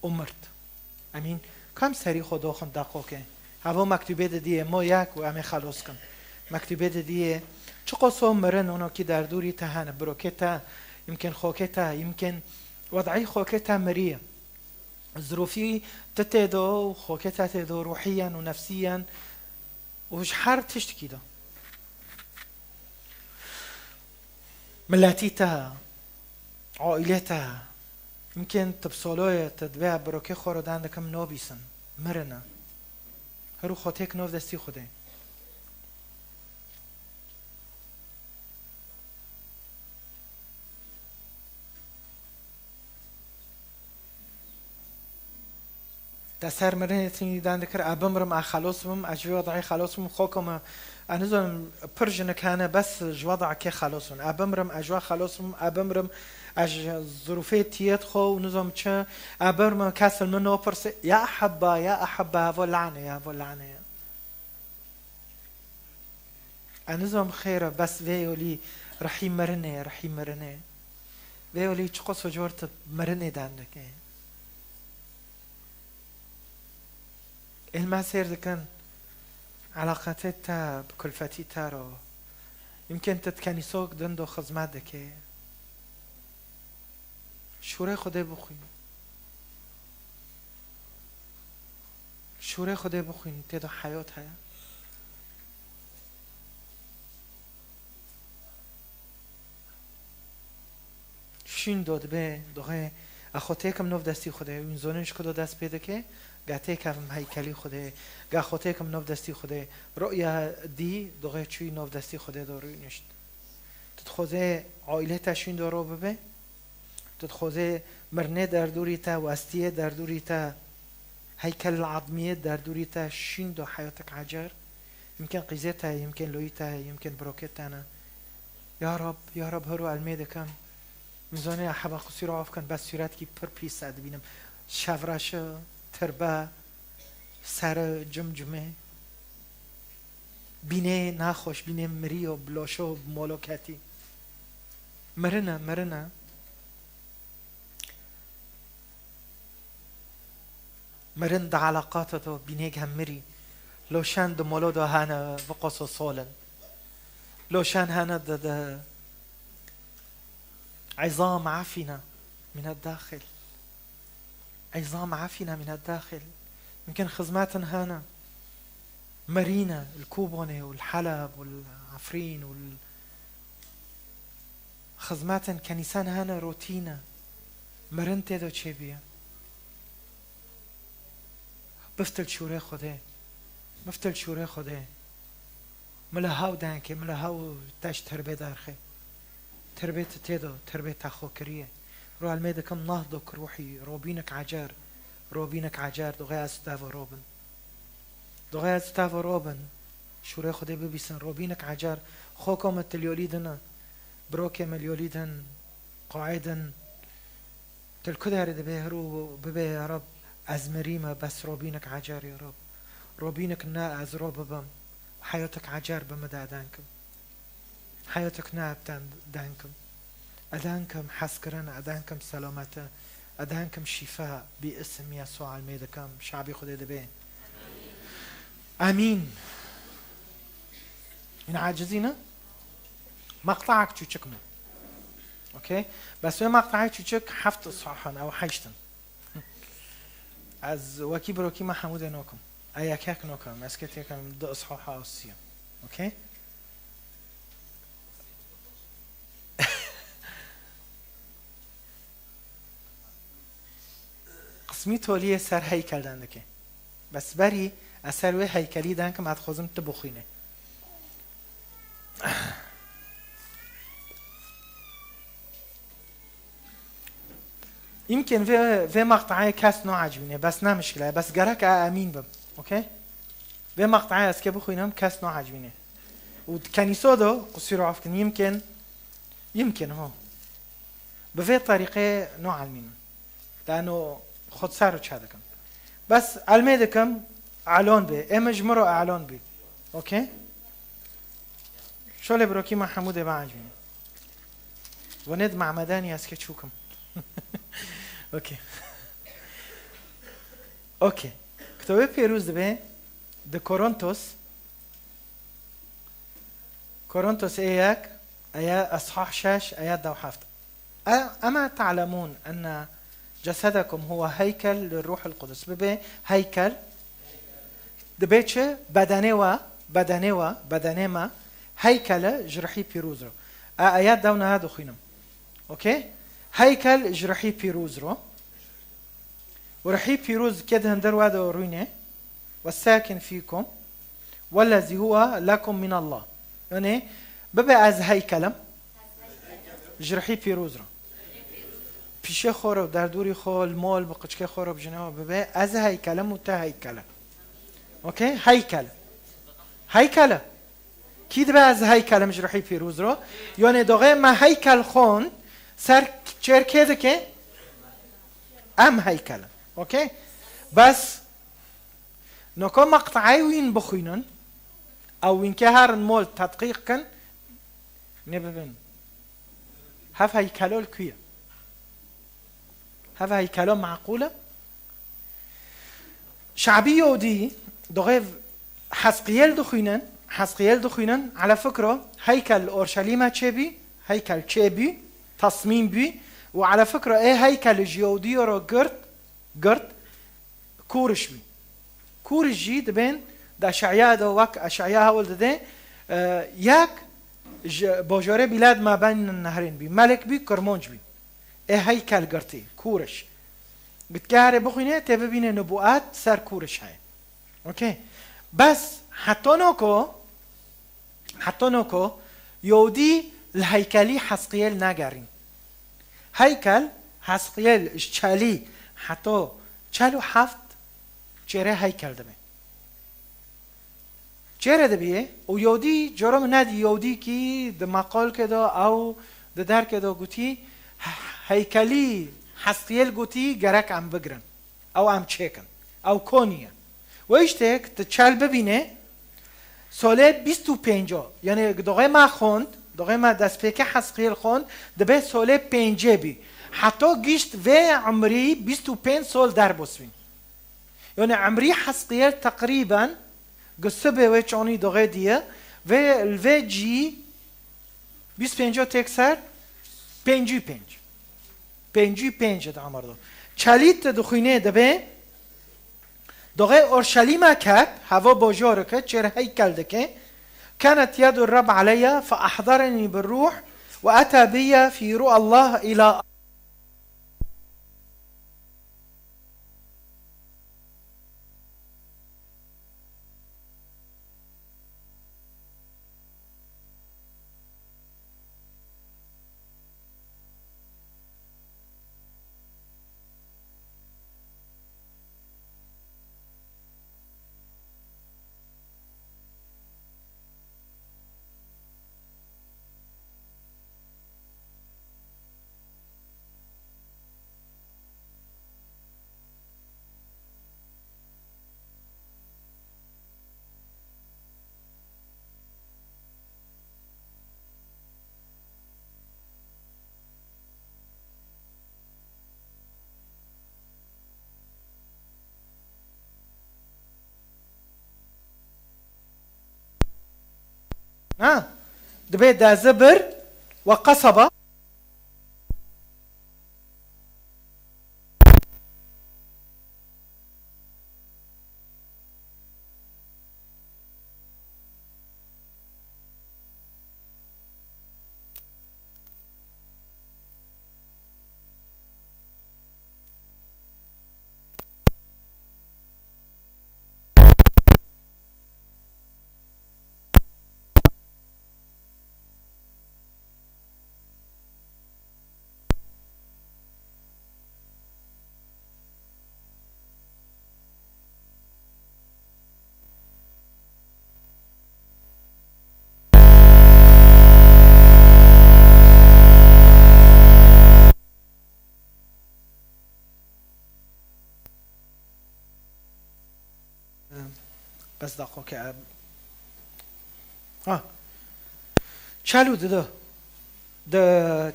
umirt. Emîn, kam serî xwe doxin deqokê. Havo mektûbê didiyê, mo yek û em ê xelos kin. Mektûbê didiyê, çiqas o mirin, ono kî derdûrî te hene, birokê te, yimkên xokê te, yimkên Wed'î xokê te miriye. Zirûfî ti tê de û xokê te tê de, ruhiyen û nefsiyen û ji her tiştikî de. Miletî te, aîlê te, yimkên tu bi soloyê, tu dibê birokê xwe re dan dikim nobîsin, mirine. Her û xwe têk nov destî Xwedê. Te ser mirinê tinî dan dikir, e bimrim, e xelos bim, e ji vê wedayê xelos bim, xoko me, e nizom pir jinik hene, bes ji wedakê xelos bin. E bimrim, e ji we xelos bim, e bimrim, e ji zirûfê tiyêt xwe û nizom çi, e bimrim, kes li min nopirse, ya ehebba, ya ehebba, hevo lane, ya hevo lane. E nizom xêr e, bes vê yolî rihî mirinê, rihî mirinê. Vê yolî çiqas cor tu mirinê dan dike. Êlma sêr dikin, elaqetê te bi kulfetî te ro. Yimkên tu di kenîsok din do xizmet dike. Şûrê Xwedê bixwîn. Şûrê Xwedê bixwîn, tê de heyat heye. Şîn do dibe, doxê, e xwe têkim nov destî Xwedê, wîn zonin ji ku do dest pê dike, ga têkevim heykelî Xwedê, ga xwe têkim nov destî Xwedê, roya dî, doxê çûyî nov destî Xwedê do rûnişt. Tu dixwazê aîlê te şîn do ro bibe? Tu dixwazê mirinê derdûrî te, westiyê derdûrî te, heykel edmiyê derdûrî te şîn do heyatek ecer? Yimkên qîzê te, yimkên loyî te, yimkên birokê te ne. Ya Rab, ya Rab, hiro elmê dikim. Min zanê heba qisî ro af kin, bes sûretkî pir pîs ez dibînim. Şevreşi, tirbe, seri, cimcimê. Bînê naxweş, bînê mirî yo, bi loşo, bi molo ketî. Mirin e, mirin e. Mirin di eleqata de bînê ge mirî. Loşan di molo de hene, biqoso sol in. Loşan hene di, di, izam efîne min eddaxil. Izam efîne min eddaxil. Yimkin xizmetin hene. Merîne, li Kobanê û li Heleb û li Efrîn û li xizmetin kenîsan hene rotîne. Mirin tê de çêbûye. Biftil şûrê Xwedê. Biftil şûrê Xwedê. Mila haw denkê, mila haw teş terbê derxê. Terbê tu tê de, terbê te xwe kiriye. Ro elmê dikim nah do ki ruhî, robînik ecer, robînik ecer, doxê ez tev robin. Doxê ez tev robin. Şûrê Xwedê bibîsin, robînik ecer. Xoko me tu liyolî dine. Birokê me liyolî din. Qaîdin. Tu li ku derê dibê hiro bibê ya Rab, ez mirîme, bes robînik ecer ya Rab. Robînik ne ez ro bibim. Heyatek ecer bi min de edenkim. Heyatek ne ebten denkim. Edenkim hezkirin, edenkim selameti, edenkim şîfa bi isim Yesû elmê dikim. Şabî Xwedê dibê. Emîn. Yine acizî ne? Maqtaek çûçik min. Okey? Bes wê maqtaê çûçik heft ishahan, ew heştin. Ez wekî birokî me Hemûdê nokim. Ez yek yek nokim. Ez kê têkim du ishaha ew sî. Okey? Qismî toliyê ser heykel dendikê. Bes berî ez ser wê heykelî denkim, ez dixwazim tu bixwînê. Yimkin vê, vê maqtaê kes naecibîne, bes ne mişkile, bes gerek e emîn bim. Okey? Vê maqtaê ez kê bixwînim, kes naecibîne. Û di kenîso de, qusîro af kin, yimkin, yimkin, ho. Bi vê terîqê naelmînin. Lano xwe ser û çe dikin. Bes elmê dikim, elon bê. Ê min ji min re elon bê. Okey? Şolê birokî me Hemûdê biecibîne. Wenê di Mehmedanî ez kê çûkim. Okey. Okey. Kitobê Pîroz dibê di Korintos, Korintos ê yek, aya eshah şeş, aya dew heft. أ-، أما تعلمون أن جسدكم هو هيكل للروح القدس؟ Bibê heykel. Dibê çi? Bedenê we, bedenê we, bedenê me heykel e ji rihî pîroz re. E, ayet dew niha dixwînim. Okey? Heykel ji rihî pîroz re. Û rihî pîroz kê di hundir we de rûnê. والساكن فيكم والذي هو لكم من الله. Yani, bibe ez heykelim. Ji rihî pîroz re. pîşê xwe re, derdorî xwe, li mol bi qiçkê xwe re, bi jinê xwe bibe, ez heykel im û te heykel e. Okey? Heykel. Heykel e. Kî dibe ez heykel im ji ruhî pîroz re? Yanê doxê me heykel xwend, ser çêr kê dike? Em heykel in. Okey? Bes noko meqteyê wîn bixwînin, ew wînkê herin mol tedqîq kin, nê bibin. Hev heykelo li ku ye? Hev heykelo meqûl e? Şabî Yodî, doxê Hezqiyel dixwînin, Hezqiyel dixwînin, ala fikro, heykel li Orşelîme çêbî, heykel çêbî, tesmîm bî, û ala fikro ê heykel ji Yodî ro girt, girt, kûriş bî. Kûriş jî dibên di Eşeya de, wek Eşeya hewl dide, e, yek ji bajorê Bîlad ma ben nehrên bî, Melek bî, Kirmonc bî. Ê heykel girtî, kûriş. Gitke herê bixwîne, tê bibîne nubuat ser kûriş heye. Okey. Bes heta noko, heta noko, Yodî li heykelî Hezqiyel nagerîn. Heykel, Hezqiyel ji çelî heta çel û heft çêrê heykel dibe. Çêre dibiye û Yodî, coro min nedî Yodî kî di meqalke de ew di derke de gotî, he-, heykelî Hezqiyel gotî gerek em bigirin. Ew em çêkin. Ew konî ye. We îştek tu çel bibîne, solê bîst û pênco, yanê doxê me xwend, doxê me destpêkê Hezqiyel xwend, dibe solê pêncê bî. Heta gişt vê emrî bîst û pênc sol derbosbîn. Yanê emrî Hezqiyel teqrîben gi sibê wê çonî doxê diye, vê li vê cî bîst pênco têk ser pêncî pênc. Pêncî pênc di emir de. Çelî tu dixwînê dibe, doxê Orşelîme ket, heva bajoreke çêr heykel dike. Kenet yedu Reb aleyya fe ahdareni bir ruh ve ata biyya fi ru'allah ila Ha, dibe dezibir we qesaba. Bes daqoke. Ha. Çel û didu. Di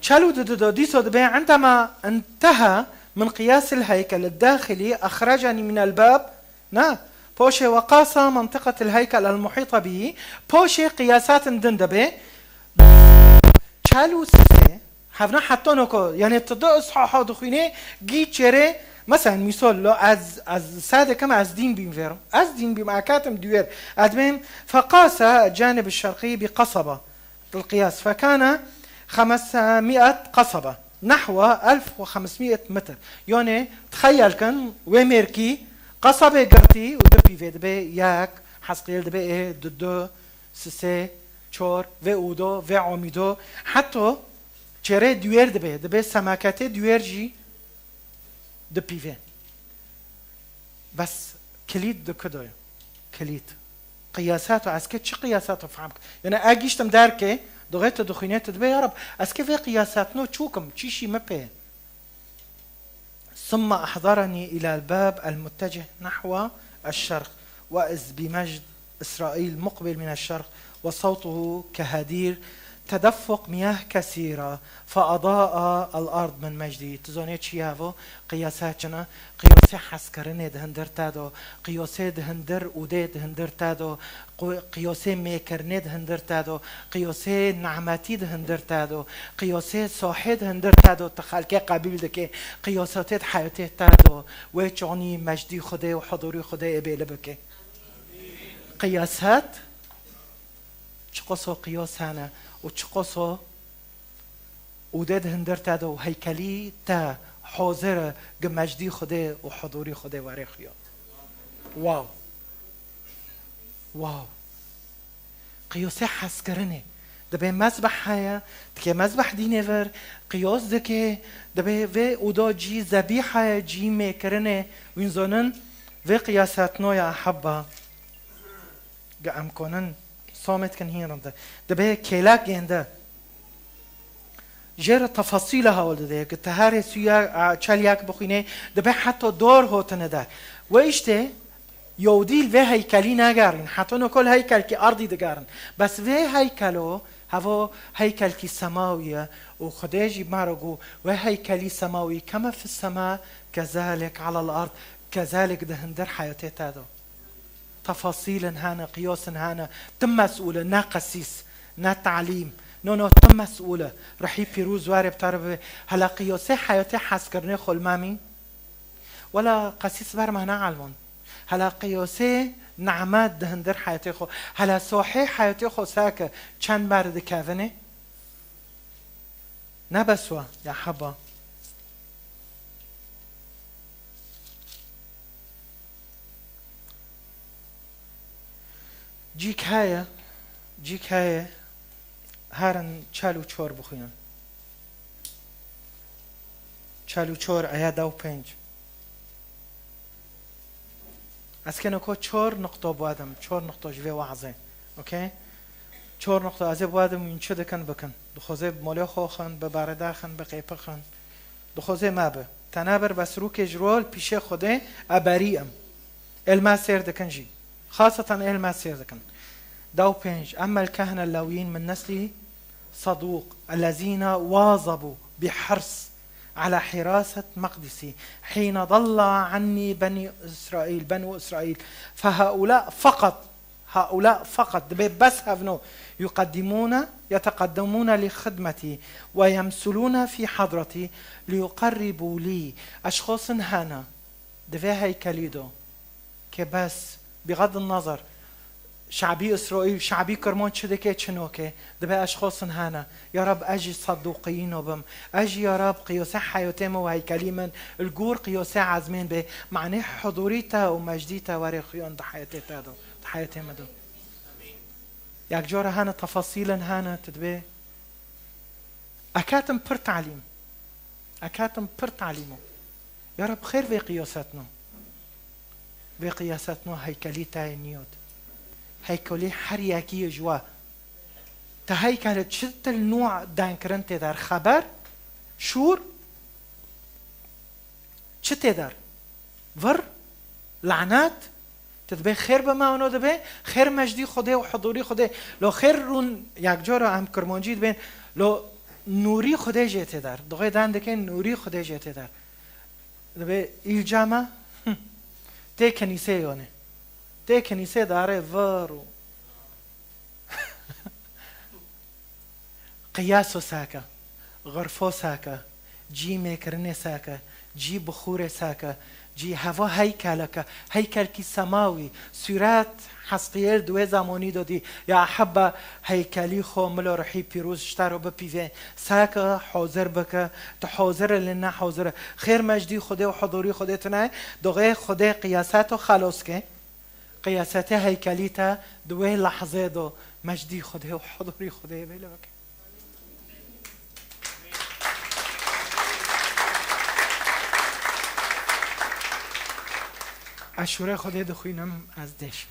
çel û didu de dîsa dibe, عندما انتهى من قياس الهيكل الداخلي أخرجني من الباب. Na, poşê وقاس منطقة الهيكل المحيطة به. Poşê qiyasatên din dibe. Çel û sê, hevna heta noko, yanê tu du ishaha dixwînê, gî çêrê, mesela, misal, lo ez, ez sade kem ez dîn bîm vêro. Ez dîn bîm, akatim duyer. Ez bêm, فقاس الجانب الشرقي بقصبة القياس، فكان خمسمية قصبة، نحو ألف وخمسمية متر. Yanê, tixeyel kin, wê mêrkî, qesabê girtî û du pîvê dibe yek, Hezqiyel dibe ê, du, du, sisê, çor, vê ûdo, vê omîdo, heto çêrê duyer dibe, dibe semaketê duyer jî Di pîvê. Bes kilît di ku de ye? Kilît. Qiyasato, ez ke çi qiyasato fehm ke? Yani, e giştim derkê, doxê tu dixwînê, tu dibê, ya Rab, ez ke vê qiyasatno çûkim, çi şî me pê? ثم أحضرني إلى الباب المتجه نحو الشرق، وإذ بمجد إسرائيل مقبل من الشرق، وصوته كهدير تدفق مياه كثيرة، فأضاء الأرض من مجده. Tu zonê çi ye evo? Qiyasa çi ne? Qiyosê hezkirinê di hindir te do. Qiyosê di hindir ûdê di hindir te do. Qu-, qiyosê mêkirinê di hindir te do. Qiyosê nimetî di hindir te do. Qiyosê sohê di hindir te do. Tu xelkê qebîl dike. Qiyosatê di heyatê te do. Wê çonî mejdî Xwedê û hudûrî Xwedê ê bêli bike. Qiyasat, çiqoso qiyos hene û çiqoso ûdê di hindir te de û heykelî te hozir e gi mejdî Xwedê û hudûrî Xwedê were xuya. Wow. Wow. Qiyosê hezkirinê. Dibê mezbeh heye, dikê mezbeh dînê vir, qiyos dikê, dibê vê ûda cî zebîha ye, cî mêkirinê, wîn zonin, vê qiyasatnoya hebba. Ge em konin, somê dikin hîn rinde. Dibê kêlek gênde. Jê re tefasîle hewl dide. Ge te herê suya, a, çelyak bixwînê, dibê heta dor hotine der. We îştê, yewdîl vê heykelî negerîn. Heta no kol heykelkî erdî digerin. Bes vê heykelo, hevo heykelkî semawî ye. Û Xwedê jî me re got, wê heykelî semawî, kema fi sema, kezalik alel erd, kezalik di hindir heyatê te de. Tefasîlin hene, qiyosin hene. Tu mesûl e, ne qesîs, ne talîm. No, no, tu mesûl e. Rihî pîrûz warê bi te re bibe. Hela qiyosê heyatê hezkirinê xwe li me mîn? Wela qesîs ber me neelmon. Hela qiyosê name di hindir heyatê xwe. Hela sohê heyatê xwe seke çend ber dikevine? Ne bes wa, ya heba. Cîk heye, cîk heye, herin çel û çor bixwînin. Çel û çor aya da û pênc. Ez keno ko çor nuqto biwadim, çor nuqto ji vê wazê. Okey? Çor nuqto ez ê biwadim, wîn çi dikin bikin. Dixwazê bi molê xwe xin, bi bare daxin, bi qêpixin. Dixwazê me bi. Te naber bes rûkê ji rol pîşê Xwedê e berî im. Êl me sêr dikin jî. Xaseten êl me sêr dikin. Da û pênc. Emmel kehne lewiyîn min neslî Sadûq, ellezîne wazebû bi hirs ala hirasat meqdisî, hîne dalla annî benî Îsraîl, benû Îsraîl, fehaula feqet, haula feqet, dibê bes hevno, yuqeddimûne, yeteqeddemûne li xidmetî, ve yemsulûne fî hedretî, li yuqerribû lî, eşxosin hene, di vê heykelî do, ke bes, bixed nezer, şabî Îsraîl, şabî Kirman çi dike, çi noke, dibe eşxosin hene. Ya Rab, ez jî sedûqiyîno bim. Ez jî, ya Rab, qiyose heyatê min û heykelî min, li gor qiyose ezmên be, manê hudûrî te û mejdî te were xuyan di heyatê te do, di heyatê min do. Yek cara hene, tefasîlin hene, tu dibê. Ekatim pir talîm. Ekatim pir talîmo. Ya Rab, xêr vê qiyasetno. Vê qiyasetno heykelî te yê niyot. Heykelî her yekî ji we. Te heykele çi til nû dengkirin tê der? Xeber, şûr, çi tê der? Vir, lanet, tu dibê xêr bi me, ono dibê xêr mejdî Xwedê û hudûrî Xwedê. Lo xêr rûn, yek cara em kirmancî dibên, lo nûrî Xwedê jê tê der. Dixê dan dike nûrî Xwedê jê tê der. Dibê îlca me, tê kenîsê yonê. Tê kenîsê darê vir û Qiyaso sake, xirfo sake, cî mêkirinê sake, cî bixûrê sake, cî heva heykeleke, heykelkî semawî, sûret Hezqiyêl di wê zemanî de dî, ya hebbe heykelî xwe milo ruhî pîroz ji te re bipîvê, sake hazir bike, tu hazir e lê ne hazir e. Xêr mejdî Xwedê û hudûrî Xwedê tune ye, doxê Xwedê qiyaseto xelos ke. Qiyasetê heykelî te di wê lehzê de mejdî Xwedê û hudûrî Xwedê bê li weke. Ez şûrê Xwedê dixwînim, ez dêşim.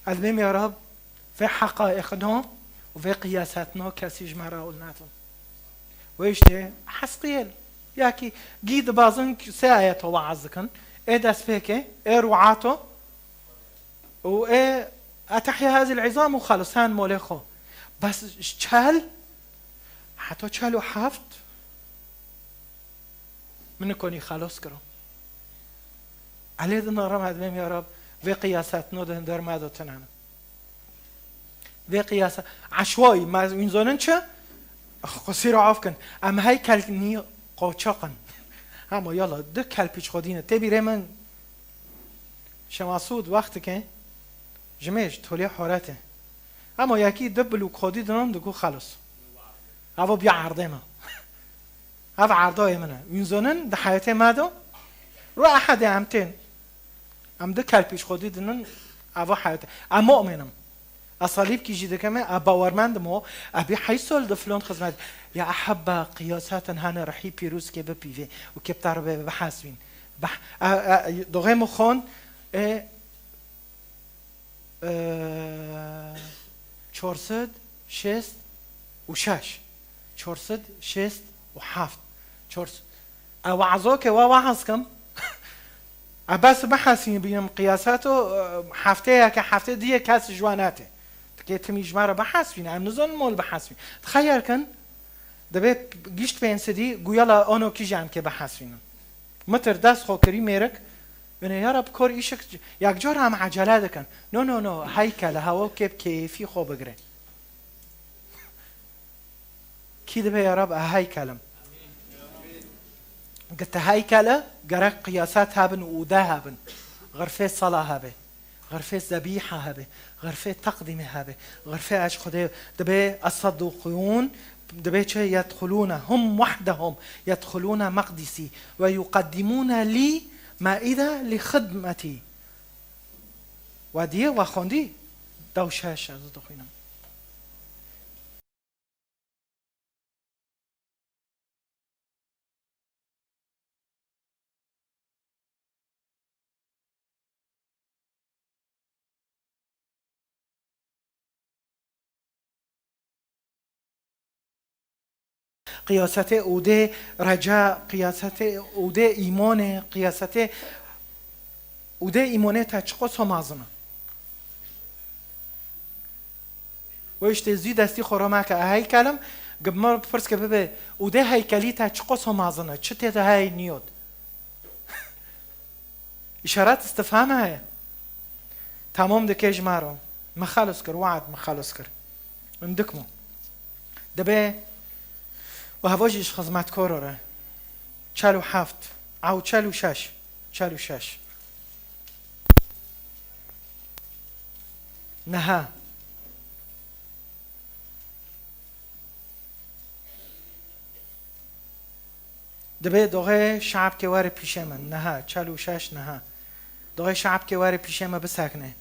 Ez bêm ya Rab, vê heqaîqino û vê qiyasetino kesî ji me re hol nedin. Wê îştê Hezqiyel, ya kî gî dibazin sê ayeto weaz dikin. Ê destpêkê, ê rûato û ê etehya hazil îzam û xelis hen molê xwe. Bes ji çel heta çel û heft min konî xelos kiro. Elê din re me dibêm ya Rab, vê qiyasetino di hinder me de tune ne. Vê qiyasa eşwayî, me wîn zonin çi? Qusîra af kin. Em heykel nî qoçaq in. Hema yala, du kelpîç xwedî ne. Tê bîrê min Şemasûd wextike ji mêj tolê horete. Hema yekî du bilûk xwedî dinan digo xelos. Evo biya erdê me. Ev erdayê min e. Wîn zonin di heyetê me de. Ro ehedê em tên. Em du kelpîç xwedî dinin, eva heyetê. Em mu'min im. Ez salîbkî jî dikim, ez bawermend im o, ez bî heyş sal di filon xizmet. Ya ehebba, qiyasatin hene rihî pîrozkê bipîvê û kê bi te re bê bihesbîn. Bih-, e, e, doxê min xon, e, e, çar sed şêst û şeş, çar sed şêst û heft, çar sed, e, weazo ke we weaz kim, e, bes bihesîn bînim qiyasato, e, hefteyeke, heftê diyê kes ji we nate. Tikê timî ji me re bihesbîne, em nizanin mol bihesbîn. Dixeyer kin, Dibê gişt pênc sedî, guyala ono kîjan ke bihesbînin. Mitir dest xwe kirî mêrik, binê ya Rab kor îşik, yekcar em ecele dikin. No, no, no, heykel, hewa kê bi keyfî xwe bigire. Kî dibê ya Rab, e heykel im. Gite heykel e, gerek qiyasat hebin û ûde hebin. Xirfê sala hebe. Xirfê zebîha hebe, xirfê teqdîmê hebe, xirfê eşq Xwedê dibe esedûqûn, dibe çi yedxulûne hum wehdehum yedxulûne meqdîsî ve yuqeddimûne lî maîde lî xidmetî. We diyê we xwendî? Dew şeş ez dixwînim. Qiyasetê ûdê reca, qiyasetê ûdê îmonê, qiyasetê ûdê îmonê te çiqo somazin e. Wê îştê zî destî xwe roma ke, e heykel im, gi min pirs ke bibe, ûdê heykelî te çiqo somazin e, çi tê de heye niyot? Îşaret istifham heye. Tamam dike ji me re. Me xelos kir, we'd me xelos kir. Em dikmo. Dibe, û heva jî ji xizmetkaro re. Çel û heft. Ew çel û şeş. Çel û şeş. Niha. Dibê doxê şe'bkê were pîşê min. Niha, çel û şeş niha. Doxê şe'bkê were pîşê min bisekne.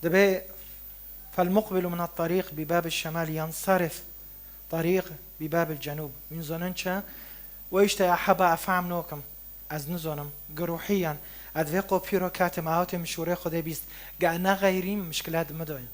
Dibê فالمقبل من الطريق بباب الشمال ينصرف طريق بباب الجنوب. Wîn zonin çi? We îşte ya heba efam nokim. Ez nizonim. Gi ruhiyan. Ez vê qopî ro katim, awtê min şûrê Xwedê bîst. Ge ne xeyrî mişkilet mi doye.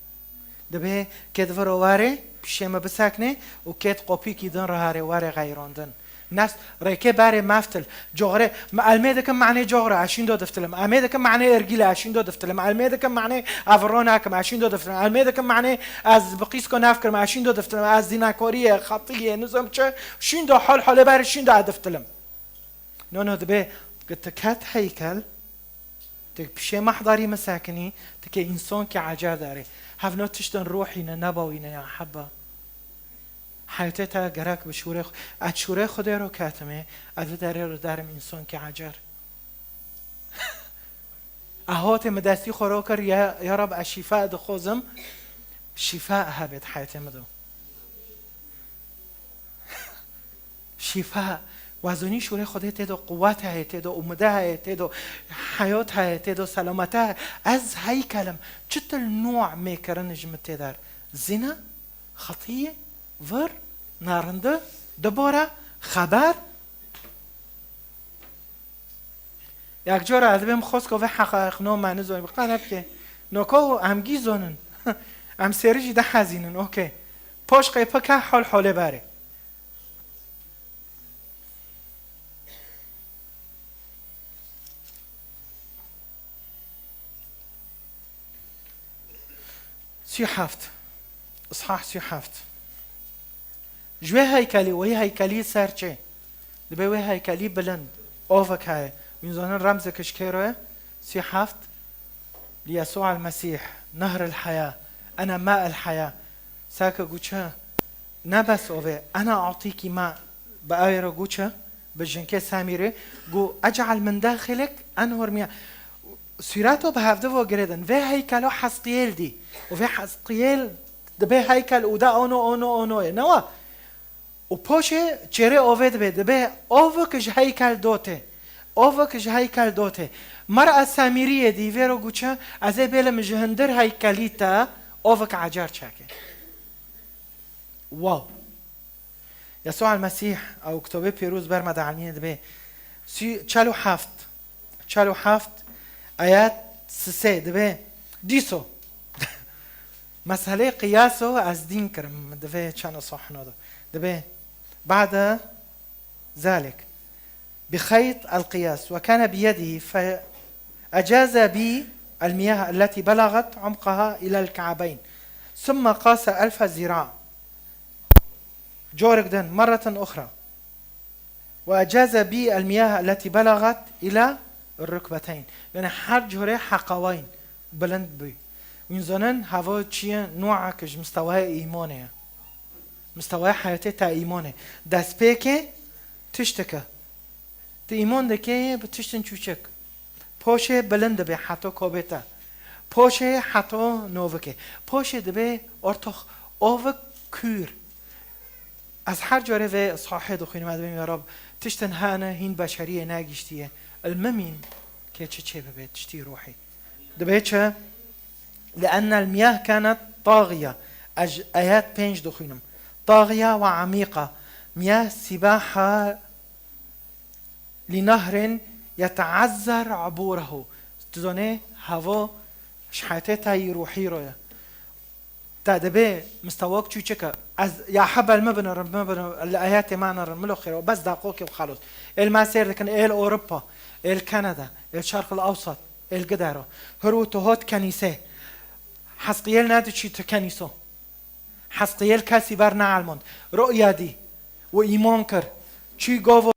Dibê kê di viro warê, pişê me biseknê û kê di qopîkî din riharê warê xeyrandin. Nefs, rêkê berê meftil. Coxrê, me elmê dikim manê coxra, ez şîndo diftilim. Elmê dikim manê ergîle, ez şîndo diftilim. Elmê dikim manê eviro nakim, ez şîndo diftilim. Elmê dikim manê ez bi qîsko nefkirim, ez şîndo diftilim. Ez zînakoriyê, xetiyê, nizam çi, şîndo hol holê berê şîndo ez diftilim. No, no, dibê, tu ket heykel, tu pişê mehdarî misekinî, tu ke însankî ecer darê. Hevno tiştin ruhî ne, nebawî ne ya heba. Heyatê te gerek bi şûrê xwe, ez şûrê Xwedê ro ketime, ez vê derê ro derim însankî ecer. Ehotê min destî xwe ro kir, ya, ya Rab, ez şîfa dixwazim, şîfa hebêt heyatê min do. Şîfa, wazonî şûrê Xwedê tê do, quwet heye tê do, umide heye tê do, heyat heye tê do, selamete heye. Ez heykel im, çitil nû mêkirin ji min tê der. Zina, xetiyê, vir, narindi, dubara, xeber. Yek cara ez dibêm xwest ku vê heqayiq no me nizonî, bi qe nebike. Noko em gî zonin. Em sêri jî dihezînin, okey. Poş qey pike hol holê berê. Sî heft. Îshah sî heft. Ji wê heykelî, wê heykelî ser çê. Dibe wê heykelî bilind. Ovek heye. Wîn zanin remzeke ji kê re ye? Sî heft. Li Yesû el Mesîh. Nehr el heya. Ene ma el heya. Sake gu çi? Ne bes ovê. Ene atîkî ma. Bi awê re gu çi? Bi jinkê Samîrê gu, "Ec'al min daxilik enhur miya." Sûreto bi hevdi vo girêdin. Vê heykelo Hezqiyêl dî. Û vê Hezqiyêl dibe heykel û da ono, ono, ono ye. Newa? Û poşê çêrê ovê dibe. Dibe ovik ji heykel dotê. Ovik ji heykel dotê. Mera Samîriyê dî vê ro gu çi? Ez ê bêlim ji hindir heykelî te ovik ecer çeke. Wow. Yesû el Mesîh, ew kitobê pêroz ber me de elmîne dibe. Sî, çel û heft. Çel û heft, ayet sisê dibe. Dîso. Meselê qiyaso ez dîn kirim. Dibe çend sahno de. Dibe. Ba'de zalik. بخيط القياس، وكان بيده، فأجاز بي المياه التي بلغت عمقها إلى الكعبين، ثم قاس ألف ذراع. جورك دن مرة أخرى. وأجاز بي المياه التي بلغت إلى الركبتين. Yani her cure heqawayn bilind bû. Wîn zanin heva çi ye, nû'ek ji mistewaya îmonê ye. Mistewaya heyatê te îmonê. Destpêkê tişteke. Tu îmon dikê bi tiştin çûçik. Poşê bilind dibe heto kobê te. Poşê heto novikê. Poşê dibe ortox ovik kûr. Ez her carê vê sahê dixwînim, ez dibêm, ya Rab, tiştin hene hîn beşeriyê negiştiye. Il mimîn kê çi çê bibe, tiştî ruhî. Dibe çi? لأن المياه كانت طاغية. Ez ayet pênc dixwînim. طاغية وعميقة. مياه سباحة لنهر يتعذر عبوره. Tu zonê, havo ji heyatê te yî ruhî ro ye. Te dibê mistewak çûçik e. Ez ya hebel me binirim, me binirim, li ayetê me nerin, milo xêro, bes daqokê û xelos. Êl me sêr dikin, êl Ewropa, êl Kanada, êl Şerq el Ewsat, êl Gidero. Hir û tu hot kenîsê. Hezqiyêl nediçî tu kenîso. Hezqiyêl kesî ber neelmond. Ru'ya dî. Û îman kir. Çî gov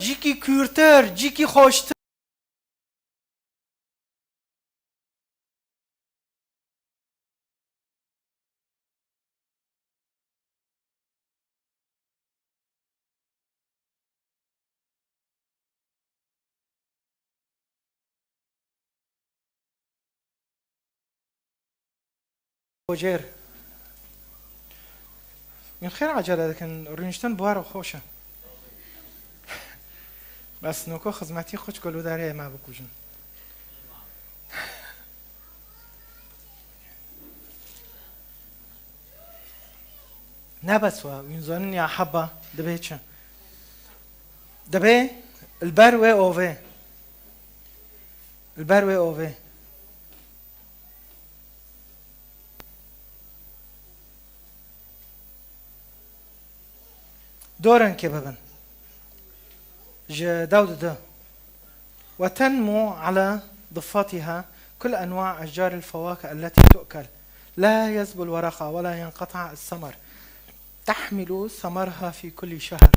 Cîkî kûrtir, cîkî xweştir. Hocêr. Min xêr acele dikin, rûniştin bi we re xweş e. Bes noko xizmetî xwe çi ku li derê me bikujin. Ne bes we, wîn zonin ya heba, dibê çi? Dibê li ber wê ovê. Li ber wê ovê. Dorin ki bibin. Ji dew dide. وتنمو على ضفتها كل أنواع أشجار الفواكه التي تؤكل. لا يذبل ورقها ولا ينقطع الثمر. تحمل ثمرها في كل شهر.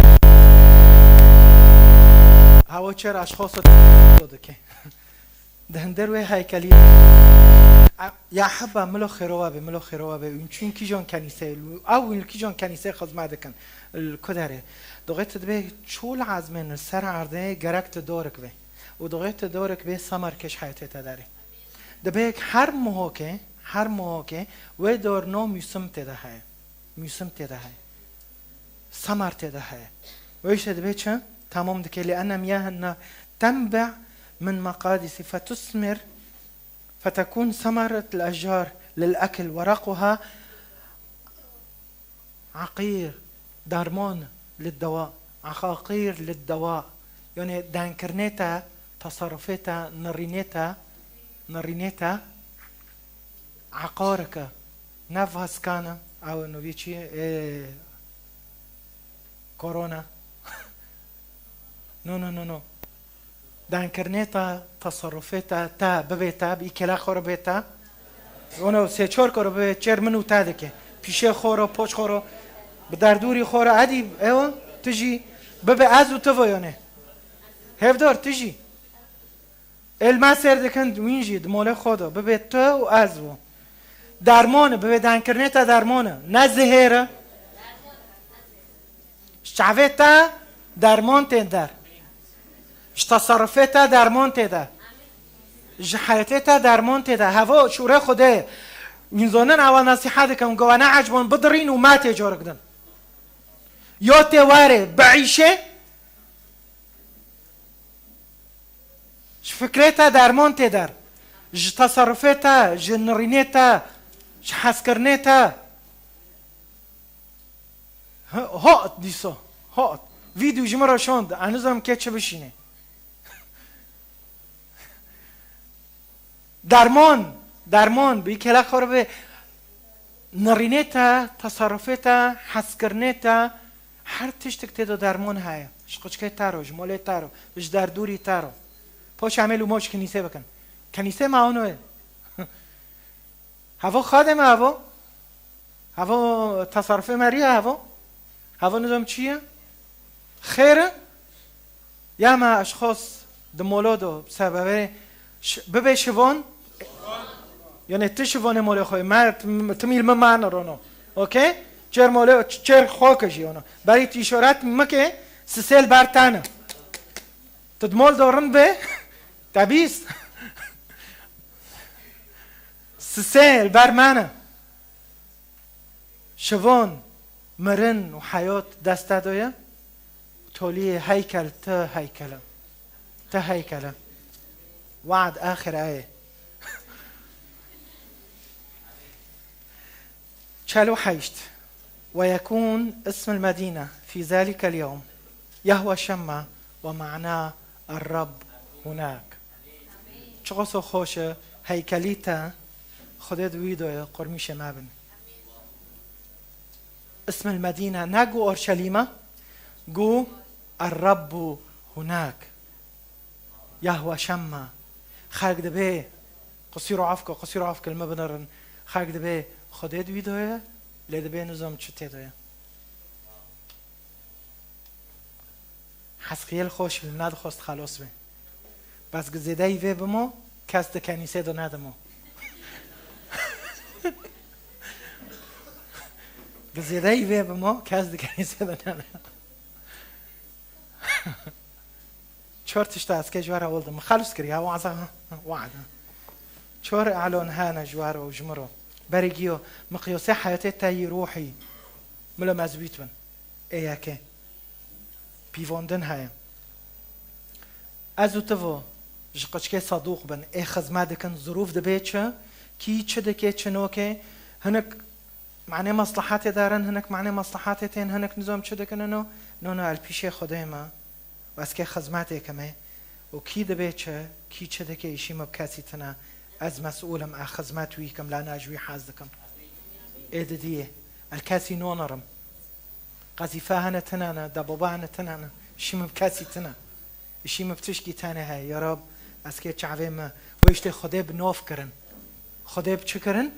Hewa çer aşxosa dike. Di hinder wê heykelî. Ya heba milo xêrowa be, milo xêrowa be. Ûn çûn kîjan kenîseyê, ew ûn kîjan kenîseyê xizmet dikin. Li ku derê. Doxê tu dibê çû li ezmên li ser erdê gerek tu dorik be. Û doxê tu dorik bê semer kêş heyetê te derê. Dibê her muhokê, her muhokê wê dor no mûsim tê de heye. Mûsim tê de heye. Semer tê de heye. Wê işte dibê çi? Tamam dike, لأن مياه النهر تنبع من مقادس فتثمر، فتكون ثمرة الأشجار للأكل ورقها عقير، درمان للدواء، عقاقير للدواء. Yani denkirinê te, teserrufê te, nirînê te, nirînê te eqareke. Ne vaskane, ew nûvî çi? Ê, korona. No, no, no, no. Denkirinê te, teserrufê te, te bibê te, bi îkela xwe re bê te. Ono sê çor koro bibê çêr min û te dike. Pîşê xwe re, poç xwe re, bi derdûrî xwe re, edî ewa, tu jî bibê ez û tu voyone. Hevdar, tu jî. Êlma sêr dikin wîn jî, di molê xwe de, bibê tu û ez û. Dermon e, bibê denkirinê te dermon e. Ne zihêr e. Ji çavê te dermon tê der. Ji teserrufê te dermon tê der. Ji heyetê te dermon tê der. Hevo şûrê Xwedê ye. Wîn zonin ewa nesîhet dikin. Go ne ecbon bidirîn û me tê corik din. Yo tê warê biîşê. Ji fikrê te dermon tê der. Ji teserrufê te, ji nirînê te, ji hezkirinê te. Hot dîsa. Hot. Vîdyo ji min re şand. Ez nizam kê çi bişîne. Derman. Derman. Bi kela xwe re bê. Nirînê te, teserrufê te, hezkirinê te, her tiştik tê de derman heye. Ji qiçkê te re, ji molê te re, ji derdûrî te re. Poç em ê lûmo ji kenîsê bikin. Kenîsê me ono ye. Hevo xadê me hevo. Hevo teserrufê me riya hevo. Hevo nizam çi ye? Xêr e? Ya me eşxos di molo do sebebê ş-, bibê şivon? Yani ti şivonê molê xwe. Me, tim-, timîl min mane rono. Okey? Çêr molê, ç-, çêr xo ke jî ono. Berî tîşoret mike, sisê li ber tane. Tu di mol do rind be, te bîst. Sisê li ber mane. Şivon, mirin û heyot dest te de ye. Toliyê heykel, ti heykel e. Ti heykel e. We'd axir ayê. Çel û heşt. ويكون اسم المدينة في ذلك اليوم يهوى شمة ومعناه الرب هناك. Çiqaso xweş e, heykelî te, Xwedê di wî de ye, qurmîşê me bin. Ismil Medîne, ne gu Orşelîm e, gu Er-Rabbu hunak. Yahwe Şemma. Xelk dibê, qisîr û efk, qisîr û efk li me binirin. Xelk dibê, Xwedê di wî de ye, lê dibê nizam çi tê de ye. Hezqiyel xweş bû, nedixwest xelos be. Bes gi zêdeyî vê bimo, kes di kenîsê de nedimo. Gi zêdeyî vê bimo, kes di kenîsê de nedimo. Çor tişta ez kê ji we re hol dim. Min xelos kiriye, waza, ha, ha, wad, ha. Çor elon hene ji we re û ji min re. Berê giyo, miqyosê heyatê te yî ruhî. Milo me ez wît bin. Ê yekê. Pîvondin heye. Ez û tu vo ji qiçkê sedûq bin, ê xizmet dikin, zirûf dibê çi, kî çi dike, çi noke, hinek manê maslahatê darin, hinek manê maslahatê tên, hinek nizam çi dikin, no, no, no, el pîşê Xwedê me, û ez kê xizmetê kime, û kî dibê çi, kî çi dike, îşî min bi kesî tine, ez mesûl im, ez xizmet wî kim, lana ji wî hez dikim. Ê didiyê, el kesî nonirim. Qezîfe hene tine ne, debaba hene tine ne. Îşî min bi kesî tine. Îşî min bi tişkî tenê heye. Ya Rab, ez kê çavê me. Wê îştê Xwedê bi nov kirin. Xwedê bi çi kirin?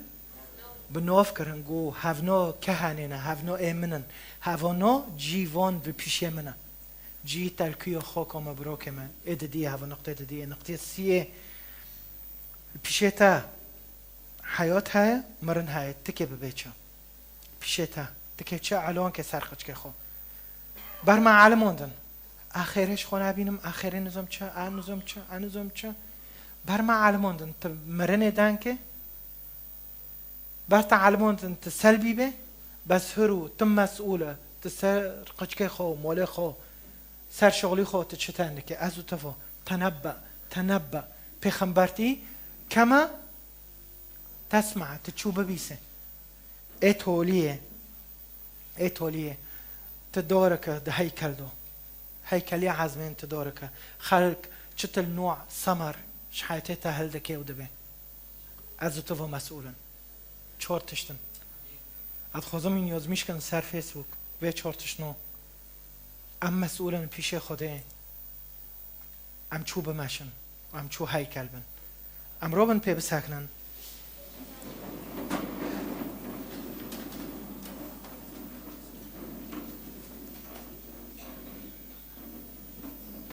bi nav kirin, got, hevno kehanê ne, hevno ê min in, hevano cî van bi pîşê min e. Cî telkûyê xwe ka me birokê me, ê didiyê heva niqtê didiyê, niqtê siyê. Li pîşê te heyat heye, mirin heye, tikê bibê çi? Pîşê te, tikê çi? Elwankê ser qiçkê xwe. Ber me elimandin. A xêrê ji xwe nebînim, a xêrê nizam çi, a nizam çi, a nizam çi. Ber me elimandin, tu mirinê denkê, ber te elimandin, tu selbî bê, bes hir û tu mesûl e, tu ser qiçkê xwe û molê xwe, ser şixulî xwe tu çi ten dikê? Ez û tu vo, tenebbe, tenebbe. Pêxembertî keme tesma, tu çû bibîse. Ê toliyê, ê toliyê, tu doreke di heykel do. Heykelî ezmên tu doreke. Xelk çitil nû semer ji heyetê te hildike û dibê. Ez û tu vo mesûl in. Çor tişt in. Ez dixwazim wî niyazmîş kin ser Facebook. Vê çor tişt no. Em mesûl in pîşê Xwedê. Em çû bimeşin. Em çû heykel bin. Em robin pê bisekinin.